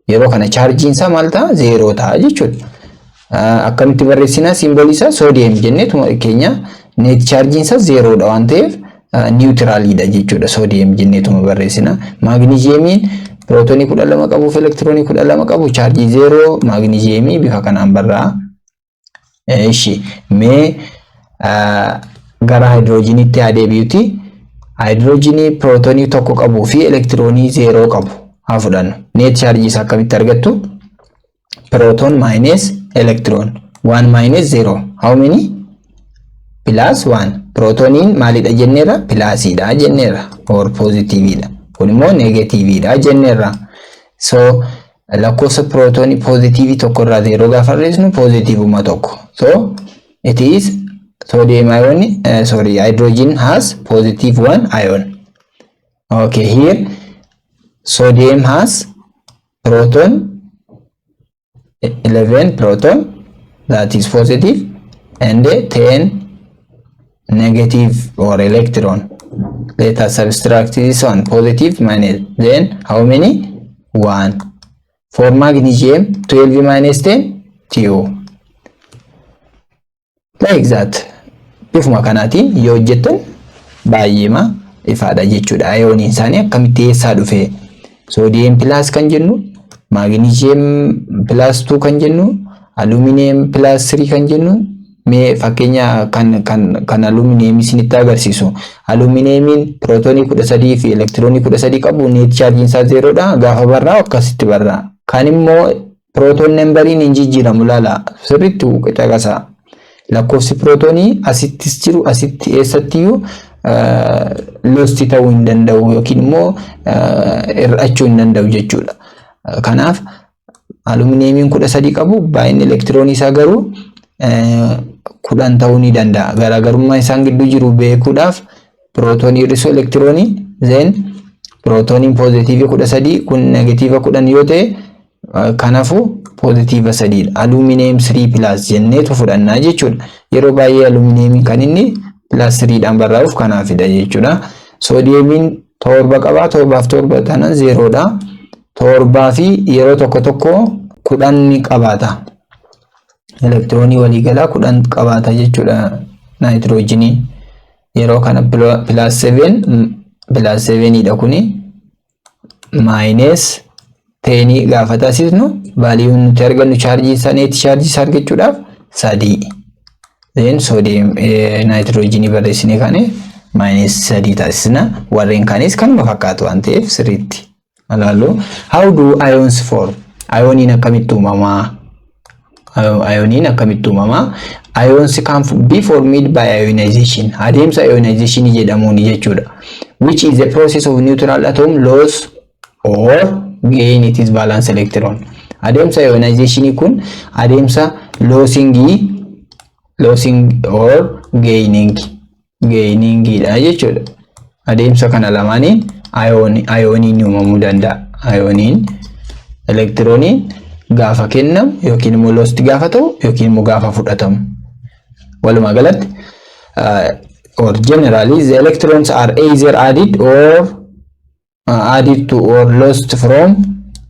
Yeroo kana chaarjiin isaa maal ta'a? Zeeroo ta'a jechuudha. Akkamitti barreessina simboolii isaa? Soodiyeem jenneetuma keenya. Net chaarjiin isaa zeeroodha waan ta'eef niwutiraaliidha jechuudha. Soodiyeem jenneetuma barreessina. Maagniziyeemiin pirootonii 12 qabuuf elektiroonii 12 qabu, chaarjii zeeroo, maagniziyeemii bifa kanaan barraa'a. Eeshi, mee gara haayidroojiniitti haa deebi'uti. Haayidroojinii pirootonii tokko qabuu fi elektiroonii zeeroo qabu haa fudhannu. Net chaarjii isaa akkamitti argattu? Proton minus electron. 1 minus 0. How many? Plus 1. Prootoniin maalidha jenneerra? Plusiidha jenneerra. Or positiveidha. Kun immoo negativeidha jenneerra. So lakkoofsa pirootonii positive tokko irraa zeeroo gaafa hir'isnu positiveuma tokko. So it is sodium ion, sorry, hydrogen has positive one ion. Okay, here sodium has proton 11 proton, that is positive, and 10 negative or electron. Let us subtract this one, positive minus, then how many? 1. For magnesium, 12 minus 10, 2. Like that. Bifuma kanaatiin yoo hojjettan baay'eema ifaadha jechuudha. Ayooniin isaanii akkamitti, eessaa dhufe? Sodium plus kan jennu, magnesium plus 2 kan jennu, aluminium plus 3 kan jennu, mee fakkeenya kan aluminiyemii isinitti agarsiisu. Aluminiyemiin pirootoonii 13 fi elektiroonii 13 qabu, net chaarjiin isaa zeeroodha. Gaafa barraa'u akkasitti barraa'a. Kan immoo proton numberiin hin jijjiiramu, laala, sirriitti caqasa. Lakkoofsi pirootoonii asittis jiru, asitti eessattiyyuu lost ta'uu hin danda'u yookiin immoo hir'achuu hin danda'u jechuudha. Kanaaf aluminiyemiin 13 qabu, baay'inni elektiroonii isaa garuu 10 ta'uu ni danda'a. Garaagarummaa isaan gidduu jiru beekuudhaaf pirootoonii hir'isuu elektiroonii, then pirootooniin poozitiivii 13, kun negatiiva 10 yoo ta'e, kanaafuu poozitiiva sadiidha. Aluminium 3 plus jenneetu fudhannaa jechuudha. Yeroo baay'ee aluminiyemiin kan inni plus 3dhaan barraa'uuf kanaafidha jechuudha. Soodiyeemiin torba qabaa, torbaaf torba tanan zeeroodha. Torbaa fi yeroo tokko tokko 10 ni qabaata. Elektiroonii waliigalaa 10 qabaata jechuudha naayitiroojiinii. Yeroo kana plus 7, plus 7dha, kuni minus 10 gaafa taasisnu, valueun nuti argannu chaarjii isaa, net chaarjii isaa argachuudhaaf sadii. Then sodium naayitiroojiinii barreessinee kaane minus sadii taasisna. Warreen kaanis kanuma fakkaatu waan ta'eef sirriitti ilaallu. How do ions form? Ayooniin akkamitti uumamaa? Ayooniin akkamitti uumamaa? Ions can be formed by ionization. Adeemsa ionization jedhamuun jechuudha. Which is the process of neutral atom loss or gain its valence electron. Adeemsa ionization kun adeemsa losing or gainingidha jechuudha. Adeemsa kana lamaaniin ayooniin uumamuu danda'a. Ayooniin elektirooniin gaafa kennamu yookiin immoo lost gaafa ta'u yookiin immoo gaafa fudhatamu. Walumaa galatti, or generally, the electrons are either added or added to or lost from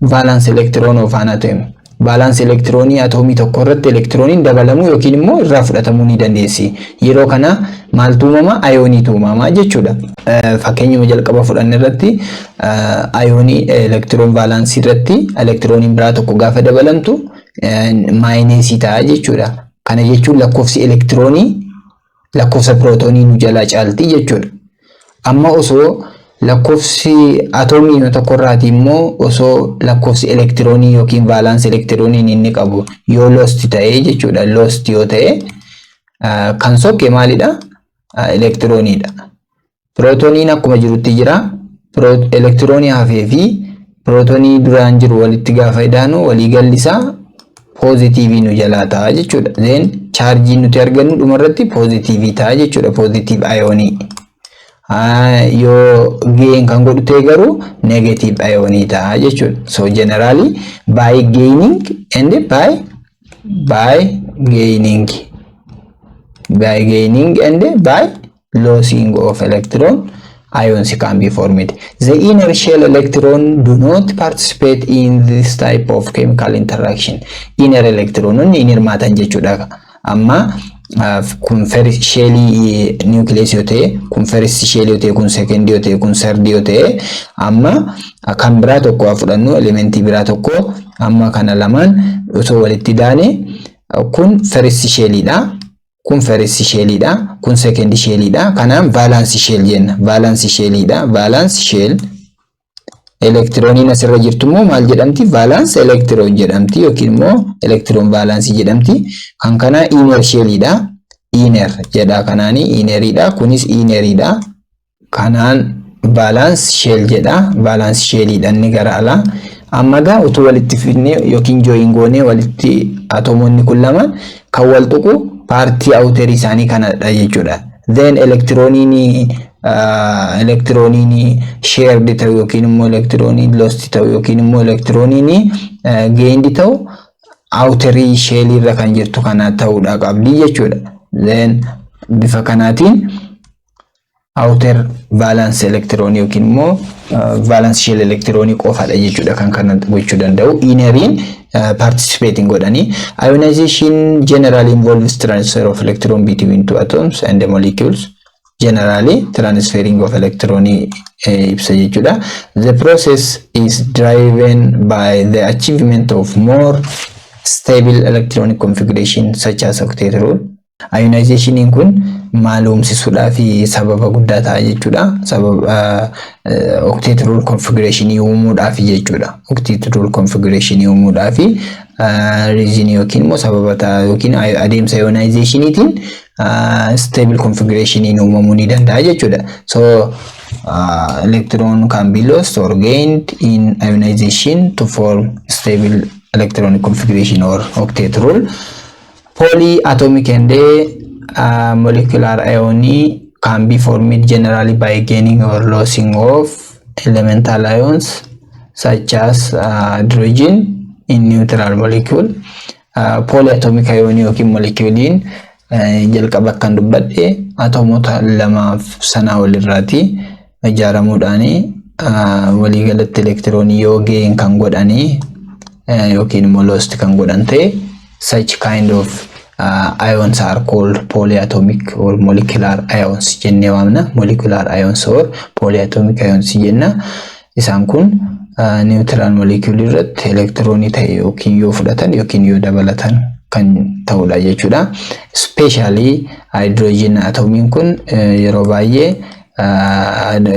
valence electron of an atom. Valence elektiroonii atoomii tokko irratti elektirooniin dabalamuu yookiin immoo irraa fudhatamuu ni dandeessi. Yeroo kana maaltu uumama? Ayooniitu uumama jechuudha. Fakkeenyuma jalqaba fudhanne irratti, ayoonii electron valence irratti elektirooniin biraa tokko gaafa dabalamtu minusii ta'a jechuudha. Kana jechuun lakkoofsi elektiroonii lakkoofsa pirootoonii nu jalaa caalti jechuudha. Amma osoo lakkoofsi atoomii tokko irraati immoo, osoo lakkoofsi elektiroonii yookiin valence elektirooniin inni qabu yoo lost ta'e jechuudha. Lost yoo ta'e, kan sokke maalidha? Elektirooniidha. Pirootooniin akkuma jirutti jira. Elektiroonii hafee fi pirootoonii duraan jiru walitti gaafa idaanu, waliigalli isaa poozitiivii nu jalaa ta'a jechuudha. Then chaarjiin nuti argannu dhumarratti poozitiivii ta'a jechuudha. Positive ayoonii. Yoo gain kan godhu ta'e garuu negative ayoonii ta'a jechuudha. So generally by gaining and by gaining and by losing of electron, ions can be formed. The inner shell electron do not participate in this type of chemical interaction. Inner electron hin hirmaatan jechuudha. Amma kun first shellii nucleus yoo ta'e, kun first shell yoo ta'e, kun second yoo ta'e, kun third yoo ta'e, amma kan biraa tokko haa fudhannu, elementii biraa tokko. Amma kana lamaan osoo walitti daane, kun first shelliidha. Kun first shelliidha. Kun second shelliidha. Kanaan valence shell jenna. Valence shelliidha. Valence shell. Elektirooniin asirra jirtu immoo maal jedhamti? Valence electron jedhamti yookiin immoo electron valence jedhamti. Kan kana inner shelliidha. Inner jedha, kanaani inneriidha. Kunis inneriidha. Kanaan valence shell jedha. Valence shelliidha inni gara alaa. Amma gaa utuu walitti fidnee yookiin join goonee walitti, atomoonni kun lamaan kan wal tuqu partii outerii isaanii kanadha jechuudha. Then elektirooniin shared ta'u yookiin immoo elektirooniin lost ta'u yookiin immoo elektirooniin gained ta'u Outerii shellii irra kan jirtu kana ta'uudha qabdi jechuudha. Then bifa kanaatiin outer valence electron yookiin immoo valence shell electron qofaadha jechuudha kan kana gochuu danda'u. Inneriin participating godhanii. Ionization generally involves transfer of electron between two atoms and the molecules. Generally transferring of electron ibsa jechuudha. The process is driven by the achievement of more stable electronic configuration such as octet rule. Ionizationiin kun maal uumsisuudhaa fi sababa guddaa ta'a jechuudha. Sababa octet rule configuration uumuudhaaf jechuudha. Octet rule configuration uumuudhaaf reason yookiin immoo sababa ta'a yookiin adeemsa ionizationiitiin stable configuration uumamuu ni danda'a jechuudha. So electron can be lost or gained in ionization to form stable electronic configuration or octet rule. Polyatomic and molecular ion can be formed generally by gaining or losing of elemental ions such as hydrogen in neutral molecule. Polyatomic ion yookiin moleculiin jalqaba akkan dubbadhe atoomota lamaaf sanaa olirraati ijaaramuudhaan waliigalatti elektiroonii yoo gain kan godhanii yookiin immoo lost kan godhan ta'e, such kind of ions are called polyatomic or molecular ions jennee waamna. Molecular ions or polyatomic ions jenna. Isaan kun neutral molecule irratti elektiroonii ta'e yookiin yoo fudhatan yookiin yoo dabalatan kan ta'udha jechuudha. Especially hydrogen atomiin kun yeroo baay'ee,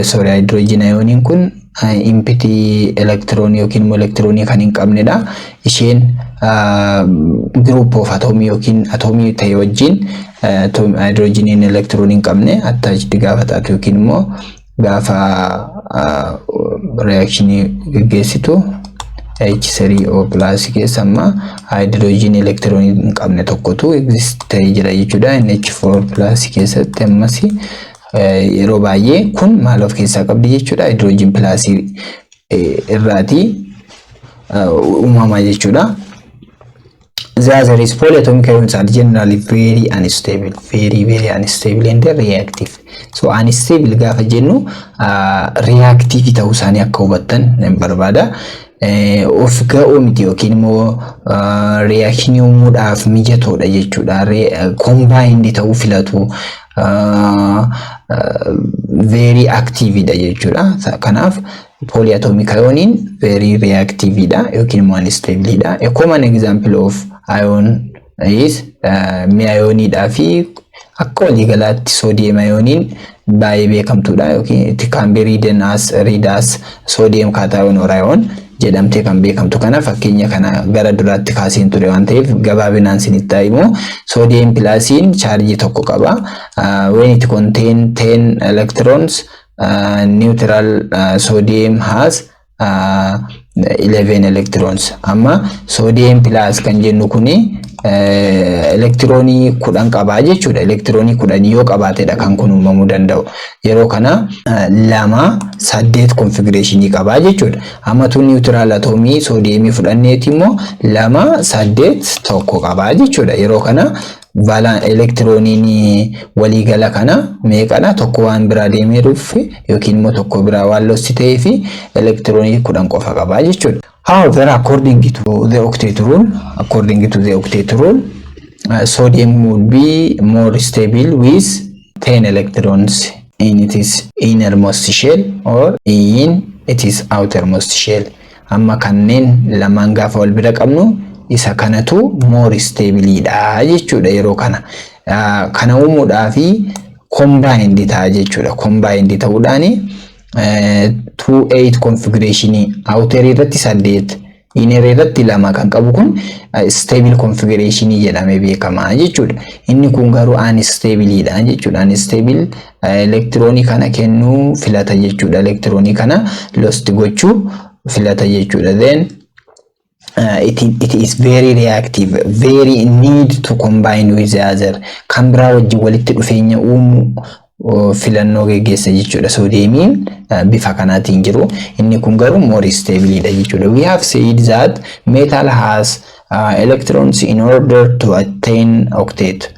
sorry, hydrogen ioniin kun empty electron yookiin immoo elektiroonii kan hin qabnedha. Isheen group of atomii yookiin atomii ta'e wajjin hydrogeniin elektiroonii hin qabne attached gaafa taatu yookiin immoo gaafa reactionii gaggeessitu, H3O plus keessa amma hydrogen elektiroonii hin qabne tokkotu exist ta'ee jira jechuudha. NH4 plus keessatti ammas yeroo baay'ee kun maal of keessaa qabdi jechuudha? Hydrogen plus irraatii uumama jechuudha. The other is polyatomic ions are generally very unstable, very very unstable and reactive. So unstable gaafa jennu reactive ta'uu isaanii akka hubattan nan barbaada. Of ga'uu miti yookiin immoo reactionii uumuudhaaf mijatoodha jechuudha. Combined ta'uu filatu. Very active dha jechuudha. Kanaaf polyatomic ioniin very reactive dha yookiin immoo unstable dha. A common example of ion is mi'a ioniidhaa fi akka waliigalaatti sodium ioniin baay'ee beekamtuudha yookiin it can be written as read as sodium cation or ion jedhamtee kan beekamtu. Kana fakkeenya kana gara duraatti kaaseen ture waan ta'eef gabaabinaan sinitti himu. Sodium plusiin chaarjii tokko qaba. When it contain 10 electrons, neutral sodium has 11 electrons. Amma sodium plus kan jennu kuni elektiroonii 10 qabaa jechuudha. Elektiroonii 10 yoo qabaatedha kan kun uumamuu danda'u. Yeroo kana 2 8 configurationii qabaa jechuudha. Amma tun neutral atomii soodiyeemii fudhanneeti immoo 2 8 1 qabaa jechuudha. Yeroo kana elektirooniin waliigala kana meeqadha? Tokko waan biraa deemeeruuf yookiin immoo tokko biraa waan lost ta'ee fi elektiroonii 10 qofa qabaa jechuudha. However, according to the octet rule, according to the octet rule, sodium would be more stable with 10 electrons in its innermost shell or in its outermost shell. Amma kanneen lamaan gaafa wal bira qabnu isa kanatu more stable dha jechuudha yeroo kana. Kana uumuudhaa fi combined ta'a jechuudha. Combined ta'uudhaani 2 8 configuration, outer irratti 8, inner irratti 2 kan qabu kun stable configuration jedhamee beekama jechuudha. Inni kun garuu unstable dha jechuudha. Unstable elektiroonii kana kennuu filata jechuudha. Elektiroonii kana lost gochuu filata jechuudha. Then it is very reactive, very need to combine with the other. Kan biraa wajjin walitti dhufeenya uumuu filannoo geggeessa jechuudha. Soodiyeemiin bifa kanaatiin jiru. Inni kun garuu more stable dha jechuudha. We have said that metal has Electrons in order to attain octet.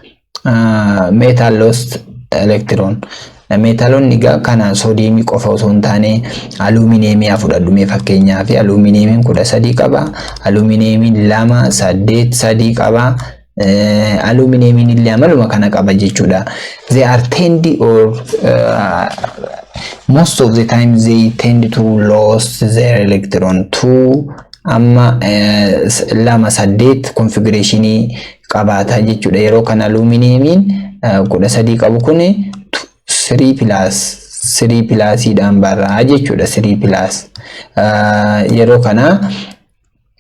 Metal lost electron. Meetaalonni egaa kana soodiyeemii qofa osoo hin taane alumineemii haa fudhadhu mee fakkeenyaaf. Alumineemiin 13 qaba. Alumineemiin lama saddeet sadii qaba. Alumineemiin illee amaluma kana qaba jechuudha. They are tend or most of the time they tend to lose their electron to amma lama saddeet configurationii qabaata jechuudha. Yeroo kana alumineemiin 13 qabu kun 3 plus 3 plusiidhaan barraa jechuudha. 3 plus yeroo kana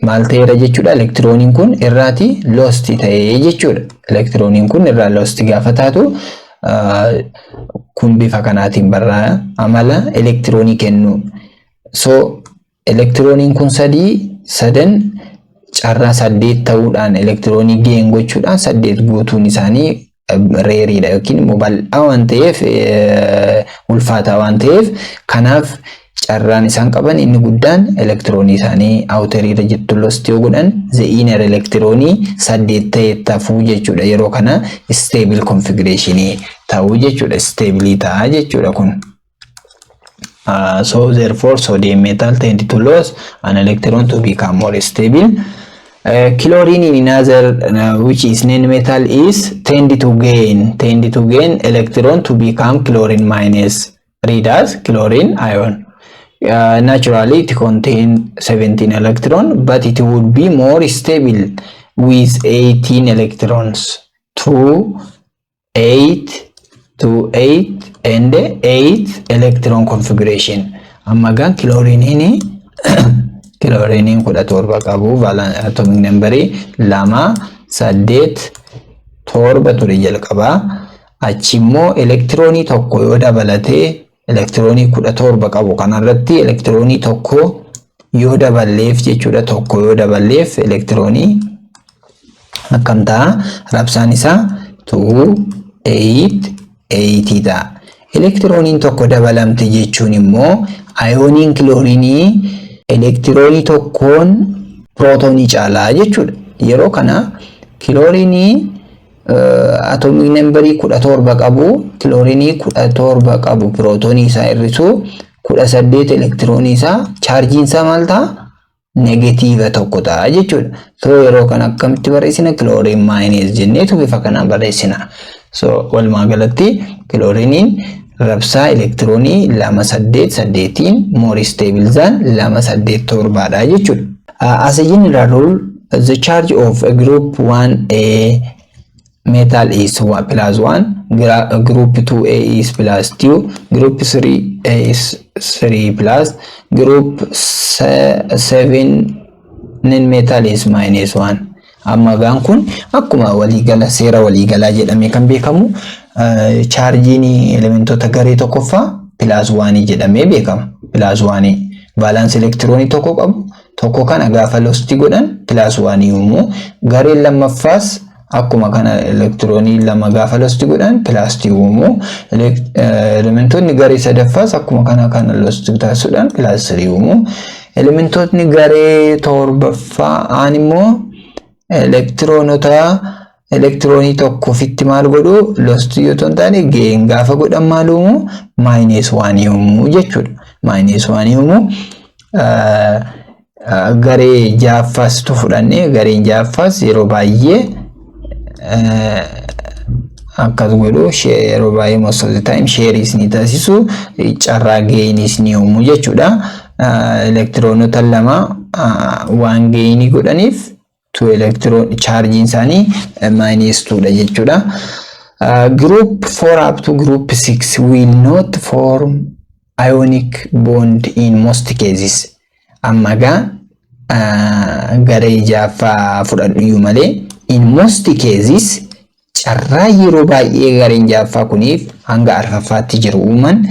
maal ta'eera jechuudha? Elektirooniin kun irraati lost ta'ee jechuudha. Elektirooniin kun irraa lost gaafa taatu kun bifa kanaatiin barraa, amala elektiroonii kennu. So elektirooniin kun sadii sadan carraa saddeet ta'uudhaan elektiroonii gain gochuudhaan saddeet guutuun isaanii rareiidha yookiin immoo bal'aa waan ta'eef, ulfaataa waan ta'eef, kanaaf carraan isaan qaban inni guddaan elektiroonii isaanii outeriirra jirtu lost yoo godhan the inner elektiroonii saddeet ta'e tafuu jechuudha. Yeroo kana stable configurationii ta'uu jechuudha. Stable ta'a jechuudha kun. So therefore sodium metal tend to lose an electron to become more stable. Chlorine in another which is non-metal is tend to gain electron to become chlorine minus, read as chlorine ion. Naturally it contain 17 electron, but it would be more stable with 18 electrons, 2 8 2 8 and 8 electron configuration. Amma gaan kilooriiniin 17 qabu atomic numberii lama saddeet torba ture jalqabaa. Achi immoo elektiroonii tokko yoo dabalatee elektiroonii 17 qabu kanarratti elektiroonii tokko yoo daballeef jechuudha, tokko yoo daballeef elektiroonii akkam ta'a? Rabsaan isaa 2 8 8 ta'a. Elektirooniin tokko dabalamte jechuun immoo ayooniin kilooriinii elektiroonii tokkoon pirootoonii caalaa jechuudha. Yeroo kana kilooriinii atomic numberii 17 qabu, kilooriinii 17 qabu pirootoonii isaa hir'isuu 18 elektiroonii isaa, chaarjiin isaa maal ta'a? Negatiiva tokko ta'a jechuudha. So yeroo kana akkamitti barreessina? Chlorine minus jenneetu bifa kanaan barreessina. So walumaa galatti kilooriiniin rabsaa elektiroonii lama saddeet saddeetiin more stable than lama saddeet torbaadha jechuudha. As a general rule, the charge of a group 1A metal is 1 plus 1, group 2A is plus 2, group 3A is 3 plus, group 7 non metal is minus 1. Amma gaan kun akkuma waliigala seera waliigalaa jedhamee kan beekamu chaarjiin elementoota garee tokkoffaa plus 1 jedhamee beekama. Plus 1 valence elektiroonii tokko qabu, tokko kana gaafa lost godhan plus 1 uumu. Gareen lammaffaas akkuma kana elektiroonii lama gaafa lost godhan plus 2 uumu. Elementoonni garee sadaffaas akkuma kana kana lost taasisuudhaan plus 3 uumu. Elementoonni garee torbaffaa aan immoo elektiroonota elektiroonii tokko ofitti maal godhu? Lost yoo ta'u taane gain gaafa godhan maal uumu? Minus 1 uumuu jechuudha. Minus 1 uumuu. Garee ja'affaas tu fudhanne, gareen ja'affaas yeroo baay'ee akkas godhu. Yeroo baay'ee most of the time shareis ni taasisu, carraa gainis ni uumu jechuudha. Elektiroonota lama waan gainii godhaniif two electron chaarjiin isaanii minus 2 dha jechuudha. Group 4 up to group 6 will not form ionic bond in most cases. Amma gaa garee ja'affaa fudhadhu iyyuu malee in most cases carraa yeroo baay'ee gareen ja'affaa kuniif hanga arfaffaatti jiru uuman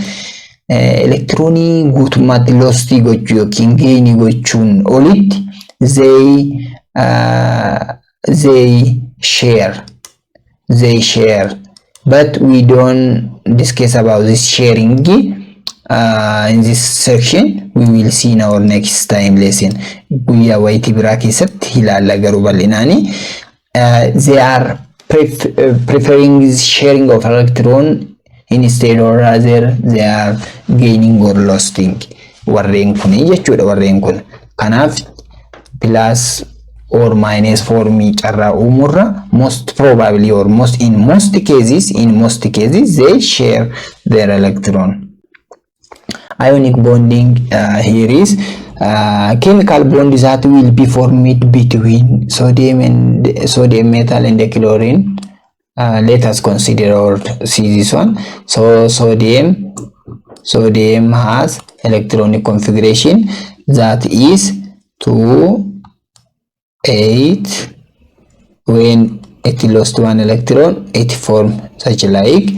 elektiroonii guutummaatti lost gochuu yookiin gainii gochuun olitti they share, but we don't discuss about this sharing. In this section we will see in our next time lesson. Guyyaa wayitii biraa keessatti ilaalla garuu bal'inaani. They are preferring sharing of electron instead or rather they are gaining or losing warreen kun jechuudha, warreen kun. Kanaaf plus or minus formii carraa uumurra most probably or most in most cases they share their electron. Ionic bonding here is chemical bond that will be formed between sodium and sodium metal and the chlorine. Let us consider or see this one. So sodium has electronic configuration that is 2 8. When it lost one electron, it form such like.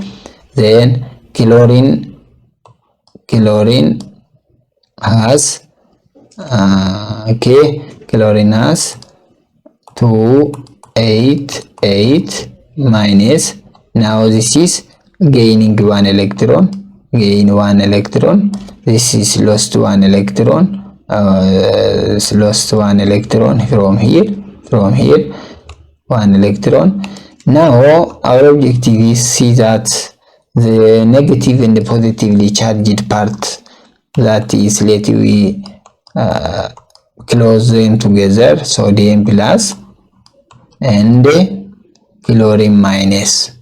Then chlorine has okay, chlorine has 2 8 8 minus. Now this is gaining one electron, gain one electron. This is lost one electron, lost one electron from here one electron. Now our objective is see that the negative and the positively charged part, that is, let we close them together, sodium plus and chlorine minus.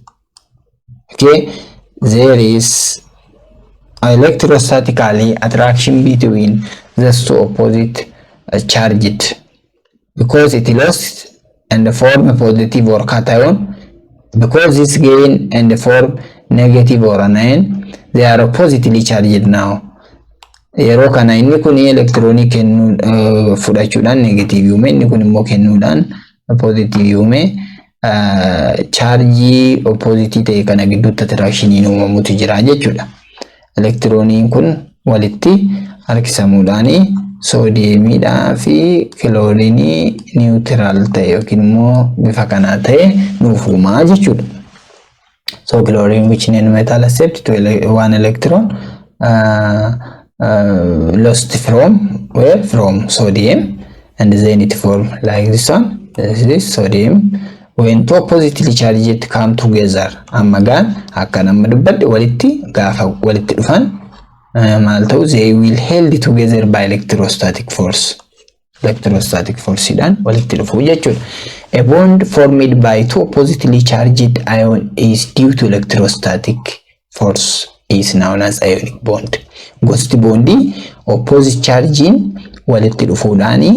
Okay, there is electrostatically attraction between the two opposite charged because it lost and form a positive or cation. Because this gain and form negative or anion, they are oppositely charged. Now yeroo kana inni kun elektiroonii kennuu fudhachuudhaan negatiivii uume, inni kun immoo kennuudhaan poozitiivii uume. Chaarjii oppozitii ta'e kana gidduutti attractioniin uumamutu jira jechuudha. Elektirooniin kun walitti harkisamuudhaan soodiyeemiidhaa fi kiloorinii neutral ta'e yookiin immoo bifa kanaa ta'e nuuf uumaa jechuudha. So chlorine, which non metal, accept to one electron lost from where? From sodium, and then it form like this one. This is sodium. When two oppositely charged come together, amma gaan akka nama dubbadhe walitti gaafa walitti dhufan maal ta'u? They will held together by electrostatic force. Electrostatic force dhaan walitti dhufu jechuudha. A bond formed by two oppositely charged ion is due to electrostatic force is known as ionic bond. Gosti bondii opposite charging walitti dhufuudhaani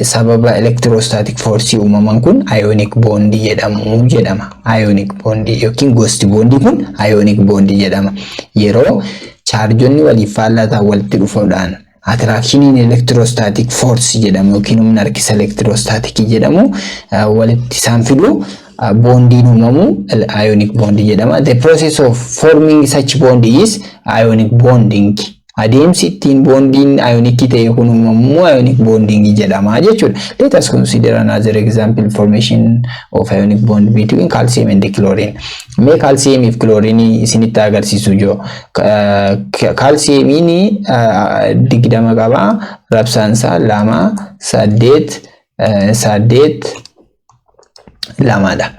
sababa electrostatic force uumaman kun ionic bond jedhamu jedhama. Ionic bond yookiin gosti bondii kun ionic bond jedhama. Yeroo chaarjonni waliif faallaa ta'an walitti dhufuudhaan attractioniin electrostatic force jedhamu yookiin humna harkisa electrostatic jedhamu walitti isaan fidu, bondiin uumamu ionic bond jedhama. The process of forming such bond is ionic bonding. Adeemsi ittiin bondiin ionicii ta'e kun uumamu ionic bonding jedhama jechuudha. Let us consider another example, formation of ionic bond between calcium and chlorine. Mee calcium fi chlorine isinitti agarsiisu jiru. Calciumiin 20 qaba. Rabsaan isaa 2 8 8 lamadha.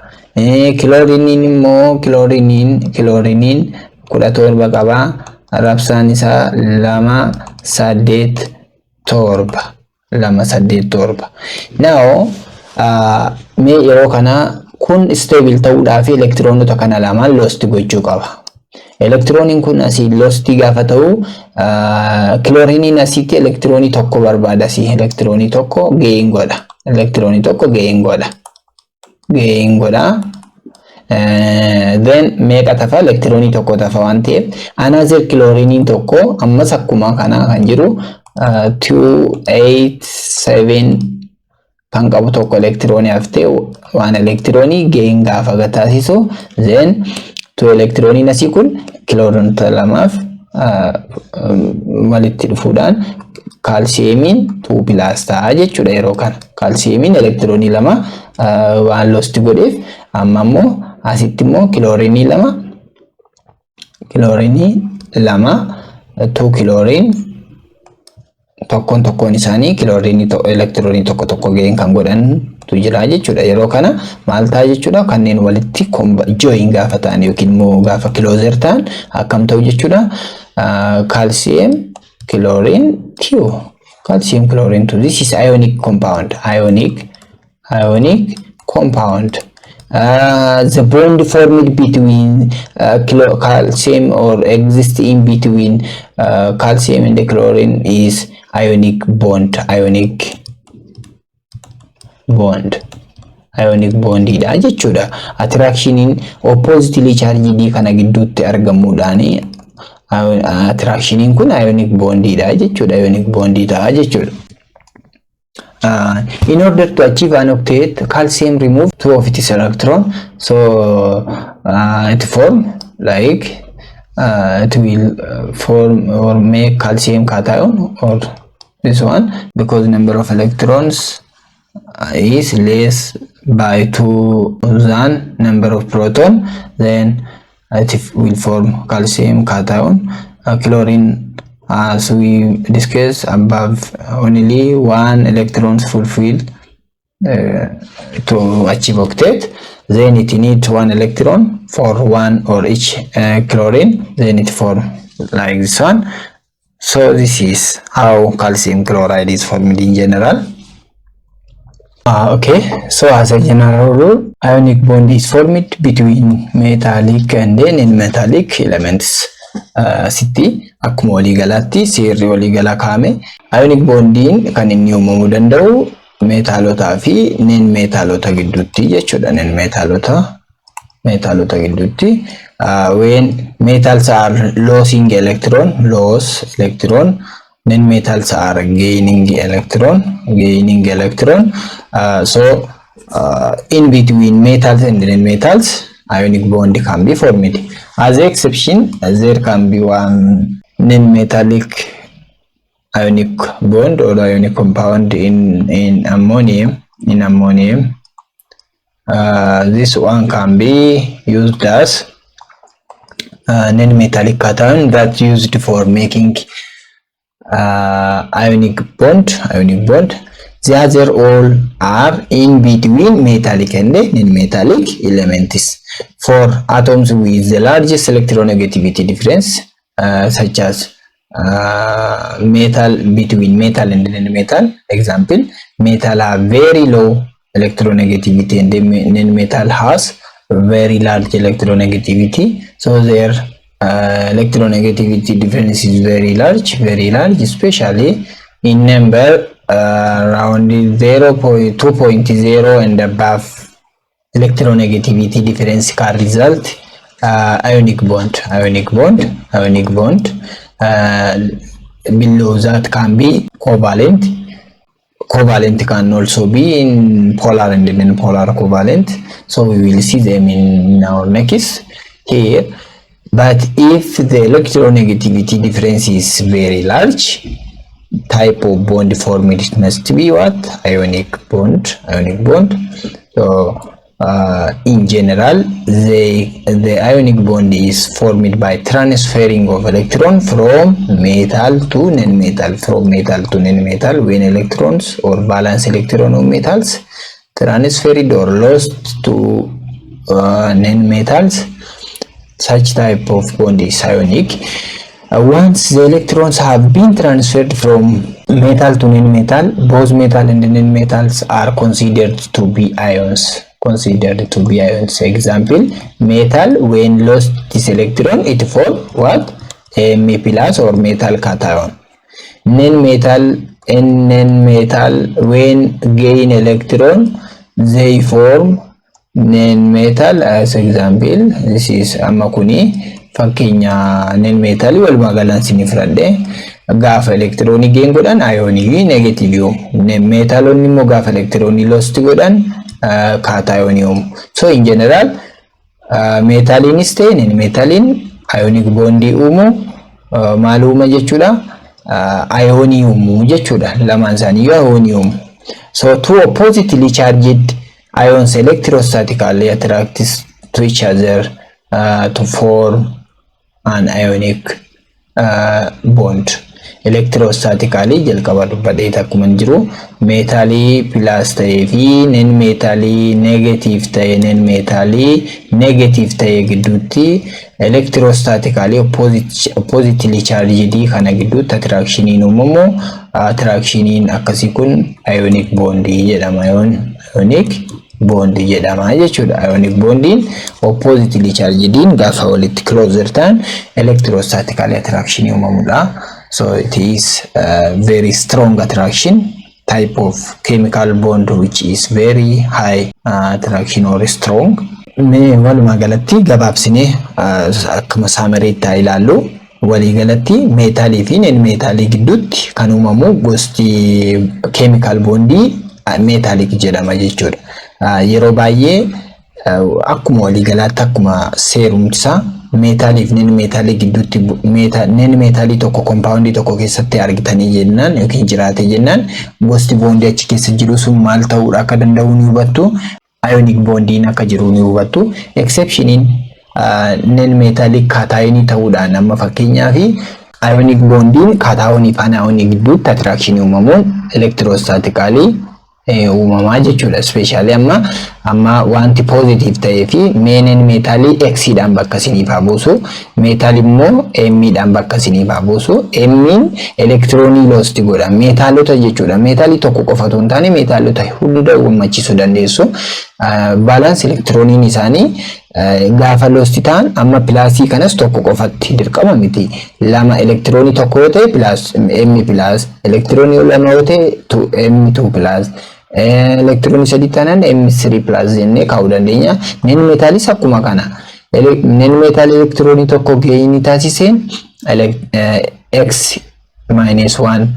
Kilooriiniin immoo kilooriiniin 17 qaba. Rabsaan isaa 2 8 7, 2 8 7. Now mee yeroo kana kun stable ta'uudhaaf elektiroonota kana lamaan lost gochuu qaba. Elektirooniin kun asii lost gaafa ta'u, kilooriiniin asitti elektiroonii tokko barbaada. Asii elektiroonii tokko gain godha. Elektiroonii tokko gain godha. Gain godha. Then meeqa tafa? Elektiroonii tokko tafa waan ta'eef another kilooriiniin tokko ammas akkuma kana kan jiru 2 8 7 kan qabu tokko elektiroonii haftee waan elektiroonii gain gaafa taasisu, then two elektirooniin asii kun kilooroonota lamaaf walitti dhufuudhaan kaalsiyeemiin 2 plus ta'a jechuudha. Yeroo kana kaalsiyeemiin elektiroonii lama waan lost godheef, amma immoo asitti immoo kilooriinii lama, kilooriinii lama, two chlorine, tokkoon tokkoon isaanii chlorine elektiroonii tokko tokko gain kan godhantu jira jechuudha. Yeroo kana maal ta'a jechuudha? Kanneen walitti join gaafa ta'an yookiin immoo gaafa closer ta'an akkam ta'u jechuudha? Calcium chlorine 2, calcium chlorine 2. This is ionic compound, ionic compound. The bond formed between calcium or exist in between calcium and the chlorine is ionic bond, ionic bond, ionic bond dha jechuudha. Attractioniin oppositely charged kana gidduutti argamuudhaan attractioniin kun ionic bond dha jechuudha. Ionic bond ta'a jechuudha. In order to achieve an octet, calcium remove two of its electron, so it form like it will form or make calcium cation or this one, because number of electrons is less by two than number of proton, then it will form calcium cation. Chlorine, as we discussed above, only one electrons fulfill to achieve octet, then it needs one electron for one or each chlorine, then it form like this one. So this is how calcium chloride is formed in general. Okay, so as a general rule, ionic bond is formed between metallic and non-metallic elements. Asitti akkuma waliigalaatti seerri waliigalaa kaa'ame ionic bondiin kan inni uumamuu danda'u meetaalotaa fi non meetaalota gidduutti jechuudha. Non meetaalota gidduutti, when metals are losing electron, lose electron, non metals are gaining electron, gaining electron. So in between metals and non metals, ionic bond can be formed. As exception, there can be one non-metallic ionic bond or ionic compound in ammonium. In ammonium, this one can be used as non-metallic cation that's used for making ionic bond, ionic bond. The other all are in between metallic and non-metallic elements. For atoms with the largest electronegativity difference, such as metal between metal and non-metal, example, metal have very low electronegativity and the non-metal has very large electronegativity, so their electronegativity difference is very large, very large, especially in number around 0.2.0 and above. Electronegativity difference can result ionic bond, ionic bond, ionic bond. Below that can be covalent. Covalent can also be in polar and non-polar covalent, so we will see them in our next here. But if the electronegativity difference is very large, type of bond formed must be what? Ionic bond, ionic bond. So in general, the ionic bond is formed by transferring of electron from metal to non-metal, from metal to non-metal. When electrons or valence electron of metals transferred or lost to non-metals, such type of bond is ionic. Once the electrons have been transferred from metal to non-metal, both metal and non-metals are considered to be ions, considered to be ions. Example, metal when lost this electron, it form what? M plus or metal cation. Non-metal and non-metal when gain electron, they form non-metal. As example, this is amma kuni fakkeenya non-metal walumaa galaan isinii fudhadhe. Gaafa elektiroonii gain godhan ayoonii negatiivii uumu. Meetaalonni immoo gaafa elektiroonii lost godhan kaatayoonii uumu. So in general, meetaaliinis ta'e non meetaaliin ionic bondii uumu. Maal uuma jechuudha? Ayoonii uumuu jechuudha. Lamaan isaanii ayoonii uumu. So two oppositely charged ions electrostatically attract to each other to form an ionic bond. Electrostatically jalqaba dubbadhee akkuma jiru meetaalii plus ta'ee fi non meetaalii negative ta'e, non meetaalii negative ta'e gidduutti electrostatically oppositely charged kana gidduutti attractioniin uumamu, attractioniin akkasii kun ionic bondii jedhama. Ionic bondii jedhama jechuudha. Ionic bondiin oppositely chargediin gaafa walitti closer ta'an electrostatically attraction uumamudha. So it is a very strong attraction type of chemical bond which is very high attraction or strong. Mee walumaa galatti gabaabsinee akkuma summaryitti haa ilaallu. Waliigalatti meetaalii fi non meetaalii gidduutti kan uumamu gosti chemical bondii metallic jedhama jechuudha. Yeroo baay'ee akkuma waliigalaatti, akkuma seerumsaa, meetaalii fi non meetaalii gidduutti non meetaalii tokko compoundii tokko keessatti argitanii jennaan yookiin jiraate jennaan, gosti bondii achi keessa jiru sun maal ta'uudha akka danda'u ni hubattu. Ionic bondiin akka jiru ni hubattu. Exceptioniin non metallic cationii ta'uudhaan, amma fakkeenyaaf ionic bondiin cationii fi anionii gidduutti attractionii uumamuun electrostatically uumamaa jechuudha. Especially amma wanti positive ta'ee fi non meetaalii X'dhaan bakka isiniif haa buusu. Metal immoo M'dhaan bakka isiniif haa buusu. M'n elektiroonii lost godha. Meetaalota jechuudha. Meetaalii tokko qofa otoo hin taane meetaalota hunda gammachiisuu dandeessu. Valence elektirooniin isaanii gaafa lost ta'an, amma plusii kanas tokko qofatti dirqama miti. Lama elektiroonii tokko yoo ta'e plus M plus, elektiroonii lama yoo ta'e M2 plus, elektiroonii sadi taanaan M3 plus jennee kaa'uu dandeenya. Non meetaalis akkuma kana. Non metal elektiroonii tokko gainii taasiseen X minus 1,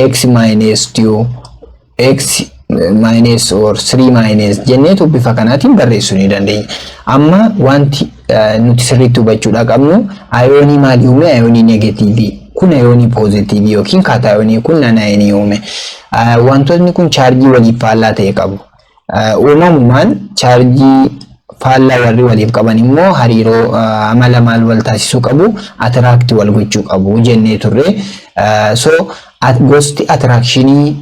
X minus 2, X minus or 3 minus jenneetu bifa kanaatiin barreessuu ni dandeenya. Amma wanti nuti sirriitti hubachuudha qabnu ayoonii maalii uume? Ayoonii negatiivii. Kun ayoonii poozitiivii yookiin kaatayoonii, kun anaayonii uume. Wantoonni kun chaarjii waliif faallaa ta'e qabu. Uumamumaan chaarjii faallaa warri waliif qaban immoo hariiroo amala maal wal taasisuu qabu? Attract wal gochuu qabu jennee turre. So gosti attractionii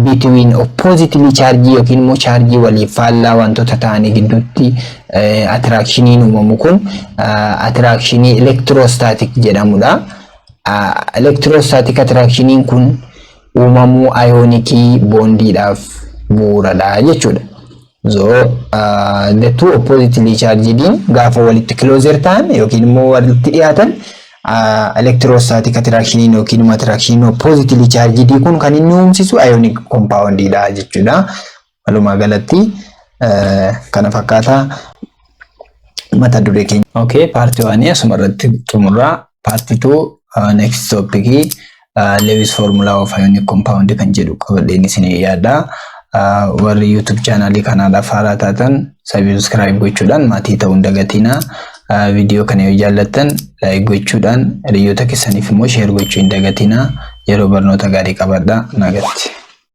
between oppositely chaarjii yookiin immoo chaarjii waliif faallaa wantoota ta'anii gidduutti attractioniin uumamu kun attractionii electrostatic jedhamudha. Electrostatic attractioniin kun uumamuu ionicii bondiidhaaf bu'uuradha jechuudha. So the two oppositely charged gaafa walitti closer ta'an yookiin immoo walitti dhiyaatan, electrostatic attraction yookiin immoo attraction oppositely charged kun kan inni uumsisu ionic compoundidha jechuudha. Walumaa galatti kana fakkaata mata duree keenya. Okay, part 1 asuma irratti xumurraa. Part 2 next topic Lewis formula of ionic compound kan jedhu qabadheen isinii yaada. Warri YouTube channelii kanaadhaaf haaraa taatan subscribe gochuudhaan maatii ta'uu hin dagatinaa. Viidiyoo kana yoo jaallattan like gochuudhaan hiriyoota keessaniif immoo share gochuu hin dagatinaa. Yeroo barnoota gaarii qabadhaa. Nagatti.